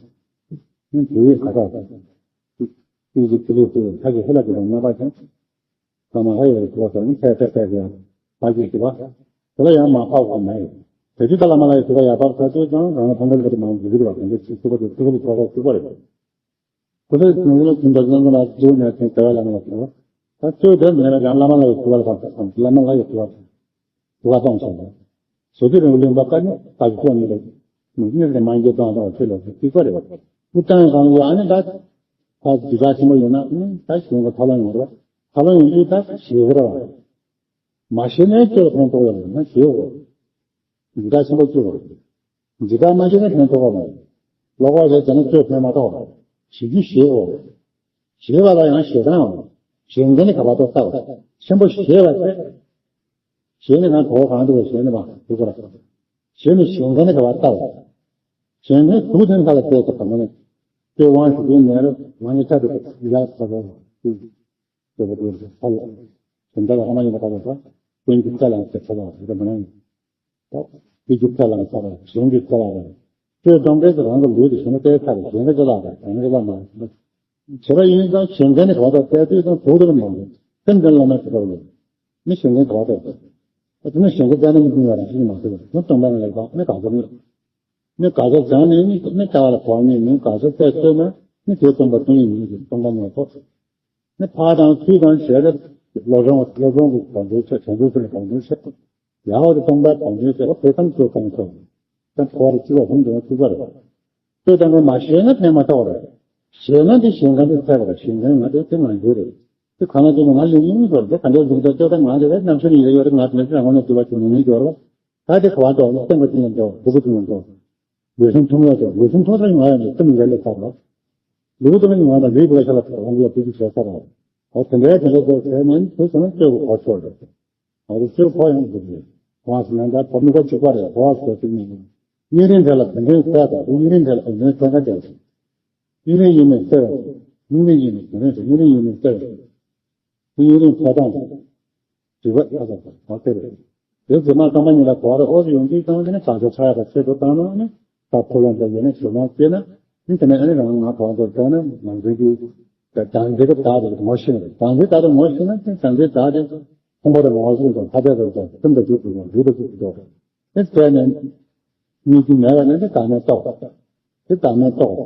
ཡིན་དུ་ཡིད་ག་ས་ས། ཏིག་ཏིག་ཏིག་ལུས་སུ་ཐ་གི་ཧི་ལ་གི་ལ་མ་པ་ཅང་། ས་མ་ཧ་ཡ་ཡི་ཐུག་པ་སོང་ནི་ཐད་ཐད་ཐད་ཀྱི་ཡང་ཕ་གི་ཞི་བ། དེ་ལ་ཡང་མ་ཕ་བ་མ་ཡི། དེ་དུས་ད་ལ་མ་ལ་ཡི་ཐུག་པ་ཡ་ཕ་ས་ཏུ་ཅང་རང་ལ་ཕ་མ་ལ་གི་མང་གི་རི་བ་གང་གི་ཚུགས་པ་དུ་ཐུག་པ་དུ་ཐོ་ཐོ་ཐུག་པ་རེད། ཁོ་ཚོས་ཁྱོད་ཚོ་ལ་ཁྱིམ་པ་ཚོ་ཚོ་ལ་གཙོ་བོ་ནས་ཁྱོད་བྱ་བ་ལ་མ་ལ་ཐུག་པ། ད་གཙོ་བོ་དེ་མེད་ན་ཡང་བླ་མ་ལ་ཡི་ཐུག་པ་ལ་ཕ་ས་བླ་མ་ལ་ཡི་ཐུག་པ་ཐུག་པ་གཏོང་སོང་བ། ཟོ་དུས་རིང་ལུས་པ་ཀ་ནི་ད་གི་ཐུག་པ་མི་རེད། མི་གཉིས་ལས་མ་འགྱེད་གཏོང་གཏོང་ཁྱོད་ལ་ཐུག་པ་རེད་བ། ཁུ་ཏང་གང་ཡོད་ཨ་ནི་ད་ད་འདི་ག་ཆེན་པོ་ཡོད་ན་ཨ་ནི་ད་གཞུང་གི་ཐབས་ལམ་ཡོང་རེད་བ། ཐབས་ལམ་ཡོང་དུས་ད་ཞེ་གི་རེད་བ། མ་ཤེས་ནས་ཁྱོད་ལ་ཕན་ཐོགས་ཡོད་རེད་ན་ཞེ་གི་རེད། འདི་ག་ཆེན་པོ་ཁྱོད་རེད། འཇིགས་པ་མ་བྱས་ན་ཕན་ཐོགས་པ་མ་རེད། ལོག་པ་རེད་བྱས་ན་ཁྱོད་ཕན་མ་ཐོགས་པ་རེད། བྱེད་རྒྱུ་ཞེ་གོ། ཞེ་བ་ལ་ཡང་ཞེ་སྡང་། ཞེ་འགན་ནི་ག་བ་ཏོ་ལྟ་བ། ཆེན་པོ་ཞེ་བ་ཞེ། ཞེ་ནི་གང་གོ་གང་འདུག་ཞེ་ནི་མ་འདུག་གོ། ཞེ་ནི་ཞེ་འགན་ནི་ག་བ་ལྟ་བ། ཞེ་འགན་དུག་དེ་ཁ་ལ་སྤྲད་ཐུབ་པ་མ་ནི། ལྟོས་དབང་ཞུ་རྒྱུ་ནས་རུ་ང་ནི་ཆ་དུ་ཡག་ས་རུ། ཅེས་པ་དེ་ཚོ་ཧ་ལས། དེ་འདྲ་ལ་ཧ་མ་ཡིན་པ་ཁ་ལ་ས། ཀུན་གྱི་རྩ་ལ་ཟེར་ཁ་ལ་ཟེར་མ་ནི། དེ་ཀྱི་རྩ་ལ་ས་ར་གཞན་གྱི་རྩ་ལ་ར། ཆོས་སྡོམ་པས་རང་གི་ལུས་དེ་གཞན་ལ་སྤེལ་ཚར་གཞན་གྱི་རྩ་ལ་ར་གཞན་གྱི་རྩ་མ་ར། བྱེད་པ་ཡིན་ཙང་གཞན་གྱི་ནི་ག་བ་དང་སྤེལ་དུས་ཙང་དུག་དེ་ལ་མ་རེད། སེམས་ཅན་ལ་མ་ཞིག་པ་རེད། མི་གཞན་གྱི་ག་བ་དང་སྤེལ། ཨ་དེ་ནི་གཞན་གྱི་རྩ་ནི་མི་ཀུན་ཡང་རང་བཞིན་མ་ཟེར་བ་ནི་སྟོང་པ་ནི་ལེགས་པ་ནི་ག་ཚོད་ནི། ནི་ག་ཚོད་བྱང་ནས་ནི་ནི་ལྟ་བ་ལ་གོ་ནི་ནི་ག་ཚོད་བཙལ་བཙལ་ན་ནི་དེ་སྟོང་པ་སྟོང་ཉིད་མིན་གྱི་སྟོང་པ་ཉིད་ཐོབ། ནི་ཕ་དང་ཚུལ་དང་ཞེས་ཏེ་བློ་སྦྱོང་བློ་སྦྱོང་གི་དོན་དུ་ཆེ་དོན་དུ་ཆེ་དོན་དུ་ཆེ། ཡང་བ་དེ་སྟོང་པ་དོན་དུ་ཆེ་བ་དེ་ཙམ་ཚུལ་གང་ཆོག་ད་ཐོག་རེ་ཅི་བ་ཧུམ་དང་ཅི་བ་རེད། ལྟོས་དང་མ་ཤེས་ན་ཕན་མ་ཐོགས་རེད། ཤེས་ན་དེ་ཤེས་མཁན་དེ་ཚད་པ་རེད། ཤེས་མཁན་ང་དེ་དེ་ང་ཡོད་རེད། དེ་གང་ལ་དེ་ང་ལུས་ཡིན་ཟེར་དེ་ག་འདྲ་ཟུག་ད་ལྟོས་དང་ང་དེ་རེད་རྣམ་ཤེས་ཡོད་ཡོད་རེད། ང་དེ་ཚོ་ངོ་ནས་དུ་བ་ཆུ་ནང་ནས་འབྱོར་བ། ད་དེ་ག་བ་འགྲོ་ལ་སྟོན་པ་ཅི་ཡང་འགྲོ་སྒུག་པ་ཅི་ཡང་འགྲོ། ལུས་སེམས་ཐུན་མོང་དུ་ལུས་སེམས་ཐོག་ཐག་ཡོང་བ་ཡང་སེམས་འགལ་ལས་ཚར་རོ། ལུས་ཐོག་ཡོང་བ་དང་ལུས་པོ་ཤ་ལ་ཐོག་རང་ལ་ཕུལ་རྒྱུ་བྱས་ཚར་རོ། འོ་དེ་འདྲའི་དེ་འདྲ་ཚོ་བྱས་ནས་དུས་ཙམ་ན་སྤྱོད་པ་གོ་ཆོད་རེད། འོ་དེ་སྤྱོད་པ་གོ་ཡང་འདུག་རེད། གོང་སུ་ནང་ལྟར་ཐོབ་ནི་གོ་ཆོད་པ་རེད། གོ་བ་སོ་སོ་ནི་གཉིས་རིང་དེ་ལ་དེ་འདྲའི་ཚད་དང་དེ་གཉིས་རིང་དེ་ལ་དེ་འདྲའི་ཚད་ཀ་དེ་རེད། གཉིས་རིང་ཡིན་མིན་གསལ་བ་རེད། གཉིས་རིང་ཡིན་མིན་དེ་རིང་དེ་གཉིས་རིང་ཡིན་མིན་གསལ་བ་རེད། དེ་ཡུན་རིང་ཚད་དང་། དྲི་བ་ཡག་པ་གོ་དེ་རེད། དེ་རྫུན་མ་རྐང་པ་གཉིས་ལ་གོ་བ་རེ་ཨོ་ཙི་ཡོང་དུས་ཙང་དེ་ནི་བྱང་ཆུབ་ཕྱག་ཡག་པ་ཆེད་དུ་བཏང་ན་ནི་ད་ཕོ་ལོང་དེ་ཡོད་ན་ཞུ་ལོང་སྐྱེས་ན་ནི་དེ་ནས་ཨ་ནི་རང་ང་གོ་བ་དེ་བཏང་ན་ང་ཚོའི་རྒྱུ་དེ་བྱང་ཆུབ་ཀྱི་བདག་དེ་ངོ་ཤེས་ན་བྱང་ཆུབ་བདག་དེ་ངོ་ཤེས་ན་དེ་བྱང་ཆུབ་བདག་དེ་ཕུང་པོ་དང་ངོ་བོ་དང་ཐ་དད་དུ་སེམས་དང་རྒྱུད་དུ་རྒྱུད་དུ་དེ་བཙལ་ནས་གཉིས་ཀྱི་མེད་པ་ནི་དེ་བདག་མེད་རྟོགས་དེ་བདག་མེད་རྟོགས།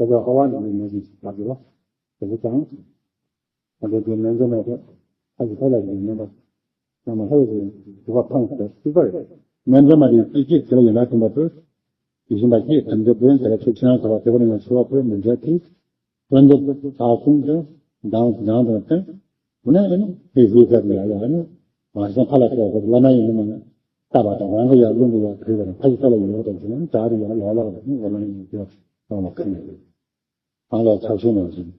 ད་ལྟ་ཧ་བ་ནས་མི་ཞིག་ལབ་ཡོད་པ། དེ་ཚོ་དང་། ད་ལྟ་དེ་ནན་ཙམ་མེད་པ། ཨ་ཅེ་ཐ་ལ་ཡིན་མིན་པ། ཡང་མ་ཧ་ཡོད་ཟེར་དུ་བ་ཕངས་ཟེར་སྲིད་པ་རེད། ནན་ཙམ་མ་དེ་སྲིད་སྐྱེས་དེ་ལ་ཡིན་ན་མཐུན་པ་དུ། དེ་བཞིན་པ་སྐྱེས་ཐམས་ཅད་བོན་དེ་ལ་ཆོས་ཕྱི་ནང་ཐ་བ་དེ་བ་ནས་ང་ཆོས་བ་ཕོད་མི་འདྲ་དེ། བོན་དེ་དག་གསུམ་དེ་མདང་མདང་དང་བསྟན། འོ་ན་ཨ་ནི་དེ་བཞིན་ཁྱབ་ལ་ཡ་ཨ་ནི་མ་སང་ཕ་ལ་ཁྱབ་ཁོ་བླ་མ་ཡིན་ནི་མ་ནི་ལྟ་བ་དང་རང་གི་ཡར་ལུང་གི་ཡར་བོད་པ་དང་ཕ་ཡི་ས་ལ་ཡོད་པ་དང་ཟེར་ན་དག་རེ་ཡར་ལ་ལ་བ་ནི་བླ་མ་ཡིན་ནི་དེ་བ་གང་བ་གང་ཡིན། གང་ལ་ཚར་ཤོར་མ་ཟིན།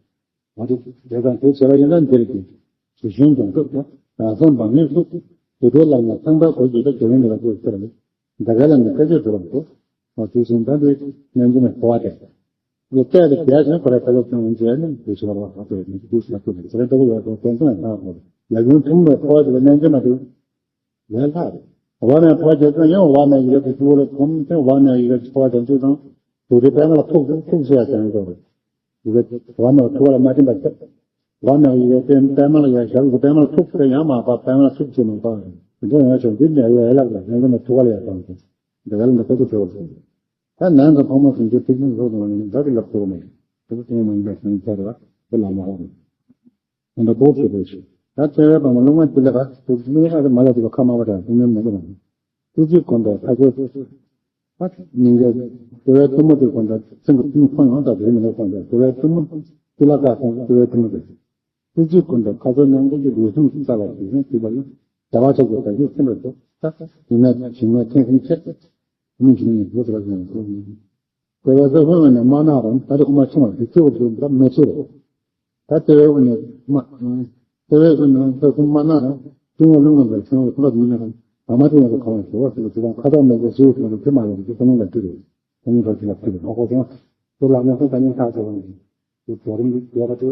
འོ་དེ་དེ་དང་དེ་བྱས་པ་ཡིན་ན་འདིར་གྱི་ཞུ་ཞུན་དང་སྐབས་དང་རང་སེམས་བག་མེད་སུ་དུ་དོ་ལ་ཡང་ཚང་པ་གོ་ཞིག་ད་དེ་རིང་ལ་དགོས་ཟེར་བ་ལས། འདི་ག་ལ་ནི་སྐད་ཆ་འགྲོ་བ་འདུག་འོ་དེ་བཞིན་ད་འདི་ཉན་གྱི་ནི་འཁོར་བ་དེ། ལོ་བརྒྱ་དང་བརྒྱ་ཞིག་ཁོ་ར་ད་ལོ་ཚང་བ་མཇལ་ནས་དེ་ཞུ་བ་ལ་ཧ་གོ་ནས་དུས་སུ་ལ་ཐུག་ནས་ཚེ་རིང་ལྟ་བུ་ཡོད་དོ་དོན་དང་ཡང་ཧ་གོ་ཡ་ཡུན་ཐུང་བའི་འཁོར་བ་དེ་ལ་ཉན་གྱི་མ་འདུག་ལས་སླ་རེད། འོག་མའི་འཕོ་བ་བྱེད་ཚུལ་ཡང་འོག་མའི་ཡི་གེ་དེ་ཚུར་ལ་གོམས་ཏེ་འོག་མའི་ཡི་གེ་འཕོ་བ་དེ་ཚུལ་དང་། དུག་དེ་པད་མ་ལ་ཐུག་ཐུག་ཟེར་ཡ་དེ་འདྲ་རེད། ཡི་གེ་འོག་མའི་ཐུག་པ་ལ་མ་བརྟེན་པར་ཁྱབ། འོག་མའི་ཡི་གེ་དེ་པད་མ་ལ་ཡ་ཞབས་ཀྱི་པད་མ་ལ་ཐུག་ཚེ་ཡང་མ་པ་པད་མ་ལ་ཐུག་ཚེ་མ་པ། དེ་འདྲ་ཡང་བྱུང་འདི་ནས་ཡ་ལག་ལ་ཡང་འདི་ནས་ཐུག་པ་ལ་ཡ་དང་དེ་འདྲ་ལ་འདི་ཁོ་ཐུག་ཚེ་བ་ཚུགས། ད་ནང་གི་ཕ་མ་སུན་ཚེ་ཐུག་ཚེ་ལོག་དང་ནི་བདག་གི་ལག་ཐུག་མེད། དེ་ཚོ་དེ་མ་ཡིན་པའི་སུན་ཚེ་ར་དེ་ལ་མ་འོང་། ད་ལྟ་ལྟོགས་ཤི་རེད་ཤི། ད་བརྩེ་བའི་བ་མོ་སློབ་མ་དེ་ལ་ག་ཚོད་མི་ཨ་རེ་མ་ལ་དེ་ལ་ཁ་མ་བ་དང་སུན་མེད་མ་གི་རང་། ཏུ་ཅི་གོ་འདྲ་ཁ་ཚོད་ཨ་མི་འགའ་བརྩེ་བའི་གཏུམ་མོ་དེ་གོ་འདྲ་སེམས་ཀྱི་གཏུམ་ཁོང་ཡང་དག་དེ་མི་འགའ་གོ་འདྲ་བརྩེ་བའི་གཏུམ་མོ་དེ་ལ་ག་ཚོད་བརྩེ་བའི་གཏུམ་མོ་དེ། ཏུ་ཅི་གོ་འདྲ་ཁ་ཚོད་ནང་ཁོ་ཀྱི་ལུས་ཟུངས་སུ་ས་ལ་དེ་བཞིན་དུ་བ་ཡིན། བྱ་བ་ཆགས་ཀྱི་བར་གྱི་སེམས་ལ་ཚོད་ད་ཡིན་ན་ཞིང་ན་ཁེངས་སེམས་ཆེ། མི་ཞིག་ནི་བཟོ་ཐུབ་པ་ཞིག་ཡིན། དེ་བས་ས་ཧོན་ནས་མ་ན་རང་ད་རེས་ཁོ་མ་ཆུང་བ་དེ་ཚེ་བོ་དེ་འདྲ་མི་ཆེ་རེད། ད་དེ་བས་ནས་མ་དེ་བས་ནས་ས་ཧོན་མ་ན་རང་ཏུང་བ་ལུང་གི་ཆུང་བ་ཁོ་ལ་མི་ན་རང་ཨ་མ་དེ་ཡང་ཁ་བ་ཞེ་བ་ཞིག་དེ་དང་ཁ་ཐག་མེད་པའི་ཞེ་བོ་ཞིག་དེ་མ་ཡོང་དེ་ཁོ་མོ་ལ་ཅི་རེད། ཁོ་མོ་ལ་ཅི་ལ་ཅི་རེད་ཨ་ཁོ་ཚོ་དེ་ལ་ནས་ཁོ་ད་ནས་ཁ་ཆེ་བ་ནས་དེ་ཚོ་རིམ་གྱིས་ཡོད་པ་དེ་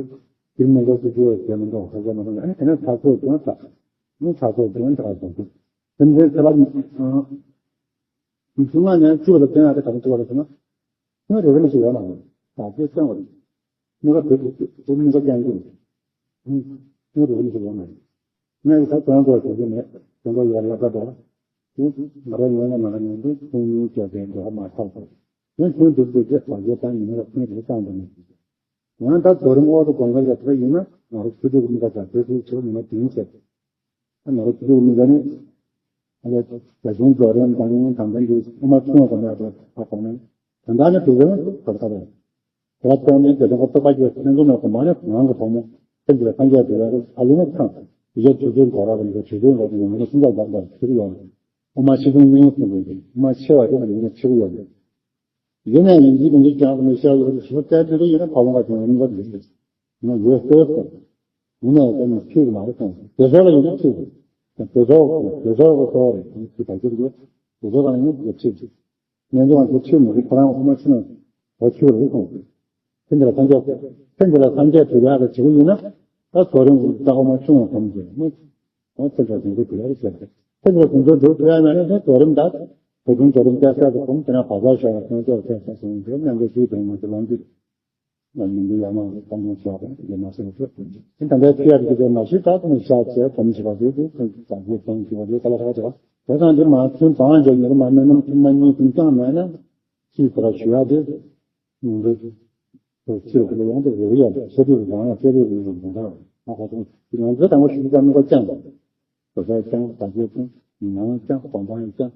དེ་མི་འདྲ་ཞིག་ཅི་ཡོད་ཟེར་མི་འདུག་ཁ་ཆེ་མི་འདུག་ཨ་ནི་དེ་ནས་ཚ་ཚོད་ཅུང་ཚ་ནི་ཚ་ཚོད་ཅུང་ཚ་སོང་དེ་ཚེ་ལ། སྔོན་ནས་བཅུ་བ་དང་བདུན་ཡང་དེ་ག་རེ་བཅུ་བ་རེད་ཟེར་ན། སྔོན་རེ་རེ་ནས་ཞིག་ཡོད་མ་རེད། ད་དེ་སྟོན་པ་རེད། གཉིས་ཀ་བོད་ཀྱི་བོད་མི་ཀ་རྐྱང་རྐྱང་རེད། སྔོན་རེ་རེ་ནས་ཞིག་ཡོད་མ་རེད། ངས་ད་དོན་གོ་ཞིག་གི་མེད་དོན་གོ་ཡོད་ལ་ད་དོ། དེ་ང་རང་ཡོད་ན་མ་རེད་ངས་འདི་ཁྱོད་གཉིས་བཅས་ཏེ་འགྲོ་མ་ཐག་ཏུ། ངས་ཁྱོད་འདི་ཚོ་རྗེས་ལ་རྗེས་བཏང་ཡིན་ན་ཁྱོད་རེ་བཏང་དུ་མེད། ང་ད་རྡོ་རིང་འོག་ཏུ་དགོན་པ་ལ་ཐོས་ཡིན་ན་ང་རང་ཆུ་ཚོད་ཀྱི་མི་ཀ་ཙམ་དེ་ཚོའི་ཆེད་མི་ལ་དེ་ཡིན་ཟེར། ང་རང་ཆུ་ཚོད་ཀྱི་མི་ཀ་ནི་ང་ལ་རྒྱ་གཞུང་རྡོ་རིང་དང་ཡིན་དང་ལྡན་གྱི་དབུ་མ་ཆུང་བ་དང་ཡག་པོ་ཧ་གོ་ནས་དོན་དག་ནི་དེ་ཚོ་ནི་ད་ལྟ་རེད། དེ་ལ་བརྟེན་ནས་རྒྱ་གཞུང་གི་རྟོགས་པ་སྐྱེས་སེམས་ཀྱི་ནང་དུ་མ་ནས་ང་གི་བུ་མོ་སེམས་ཀྱི་སངས་རྒྱས་དེ་ལ་ཨ་ལུ་ནི་ཚང་ཡོད་ཆུ་ཚོད་འགོ་ར་རིང་གི་ཆུ་ཚོད་འགོ་དེ་ཡོང་ནས་སེམས་ཀྱི་རྒྱ་མཚོ་ཆེ་གི་ཡོད་རེད། དབུ་མ་ཆེ་ཆུང་གཉིས་ཟེར་གྱི་ཡོད་རེད། དབུ་མ་ཆེ་བ་དེ་ལ་ཡོང་ནས་ཆེ་གི་ཡོད་རེད། ཡིན་ནའང་ཡིན་གཅིག་མིན་གཅིག་ཀྱང་མི་བྱ་བར་ཞུ་བ་བལྟས་དེ་འདྲ་ཡིན་ན་ཕ་བོང་ཁ་ཅན་ཡིན་པ་ཡིན་ཟེར། ང་ཡོད་ཟེར་ཟེར། ཡིན་ནའང་དེ་ནི་ཁྱོད་ཀྱི་མ་རེད་གསུངས། དེ་ཚོ་ལ་ཡོད་ན་ཁྱོད་ཀྱི། དེ་ཚོ་དེ་ཚོ་གི་གཙོ་བོ་རེད་དེ་ནི་ཁྱོད་བར་ཞུ་རྒྱུ། དེ་ཚོ་གང་ཡིན་དེ་ཁྱོད་ཀྱི། ངས་འདི་བ་ཚོ་ཁྱོད་མི་རིགས་ཁོ་རང་དབུ་མ་ཆུང་བ་ཁྱོད་རེད་གསུངས། ཐེངས་འདི་ལ་སངས་རྒྱས་ཐེངས་འདི་ལ་སངས་རྒྱས་དེ་ཡག་གི་བྱེད་ཀྱི་ཡིན་ན་ད་ཚོ་རིང་གི་ད་དབུ་མ་ཆུང་བ་གསུངས་ཀྱི་མི། ཁོང་ཚོ་འདྲ་ཞིག་འདུག་དེ་ཡང་བཤད། ཁོ་ཚོ་དེ་ཚོ་འདུག་དེ་ཡང་མེད་ན་དེ་རྡོ་རིང་དག་བོད་དོན་རྡོ་རིང་བསྐྱར་གསར་གྱི་གོང་དེ་ན་བག་ཆགས་ཤོར་བ་སོང་ཅོག་ཆགས་ས་སོང་དེ་གནད་འགག་ཞིག་དོན་མ་དེ་ལོང་གི་ང་མི་འདུག་ཡང་མང་གི་གཏམ་གཏོང་ཤོར་བ་དེ་མ་སོང་ཚོད་དེ་ད་ལྟའི་ཐུ་ཡ་དེ་དེ་མ་ཞིག་ད་དུང་ཤར་ཚེ་གོམས་བྱེད་པ་དེ་དེ་ཁོང་གི་བཟང་པོའི་གཏོང་ཞིག་པ་དེ་ག་ལ་ཧ་ཅོག་དེ་དང་དེ་མ་ཚུན་བང་རྒྱག་ཉེ་རུ་མ་མེད་ནམ་ཐུན་མ་གཉིས་ཀུན་ཀྱང་མེད་ན་ཅིའི་ཕོ་ར་ཞུ་ཡ་དེ། ཕྱིར་ཁོ་ལ་ཡང་དེ་རེ་བ་ཡོད་པས་ཆེ་དུས་རང་ཡང་ཆེ་དུས་རེ་བ་མི་འདྲ་བ་ང་ཁོ་ཚོ་ང་ཚོ་དང་པོ་ཤུགས་ཀྱང་མི་གོ་ཅང་དང་། བཟོ་ས་ཅང་དང་པོ་ཅང་ངང་ཅང་གོང་པ་ཡང་ཅང་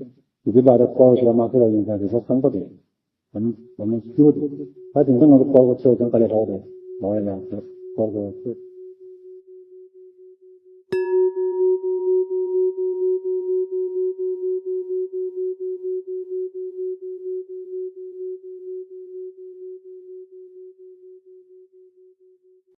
དེ་དུས་ལ་རེ་སྐོར་ཞིག་ལ་མ་ཁོ་ལ་ཡིན་ཀྱང་རེ་ས་ཚང་པ་རེད། ད་ནི་ད་ནི་སྐྱིད་པོ་འདུག་ད་དེང་སང་ང་ཚོ་སྐོར་གོ་ཆེ་ཅང་ག་ལེ་རག་རེད་ལོ་ཡ་ཡང་སྐོར་གོ་ཆེ།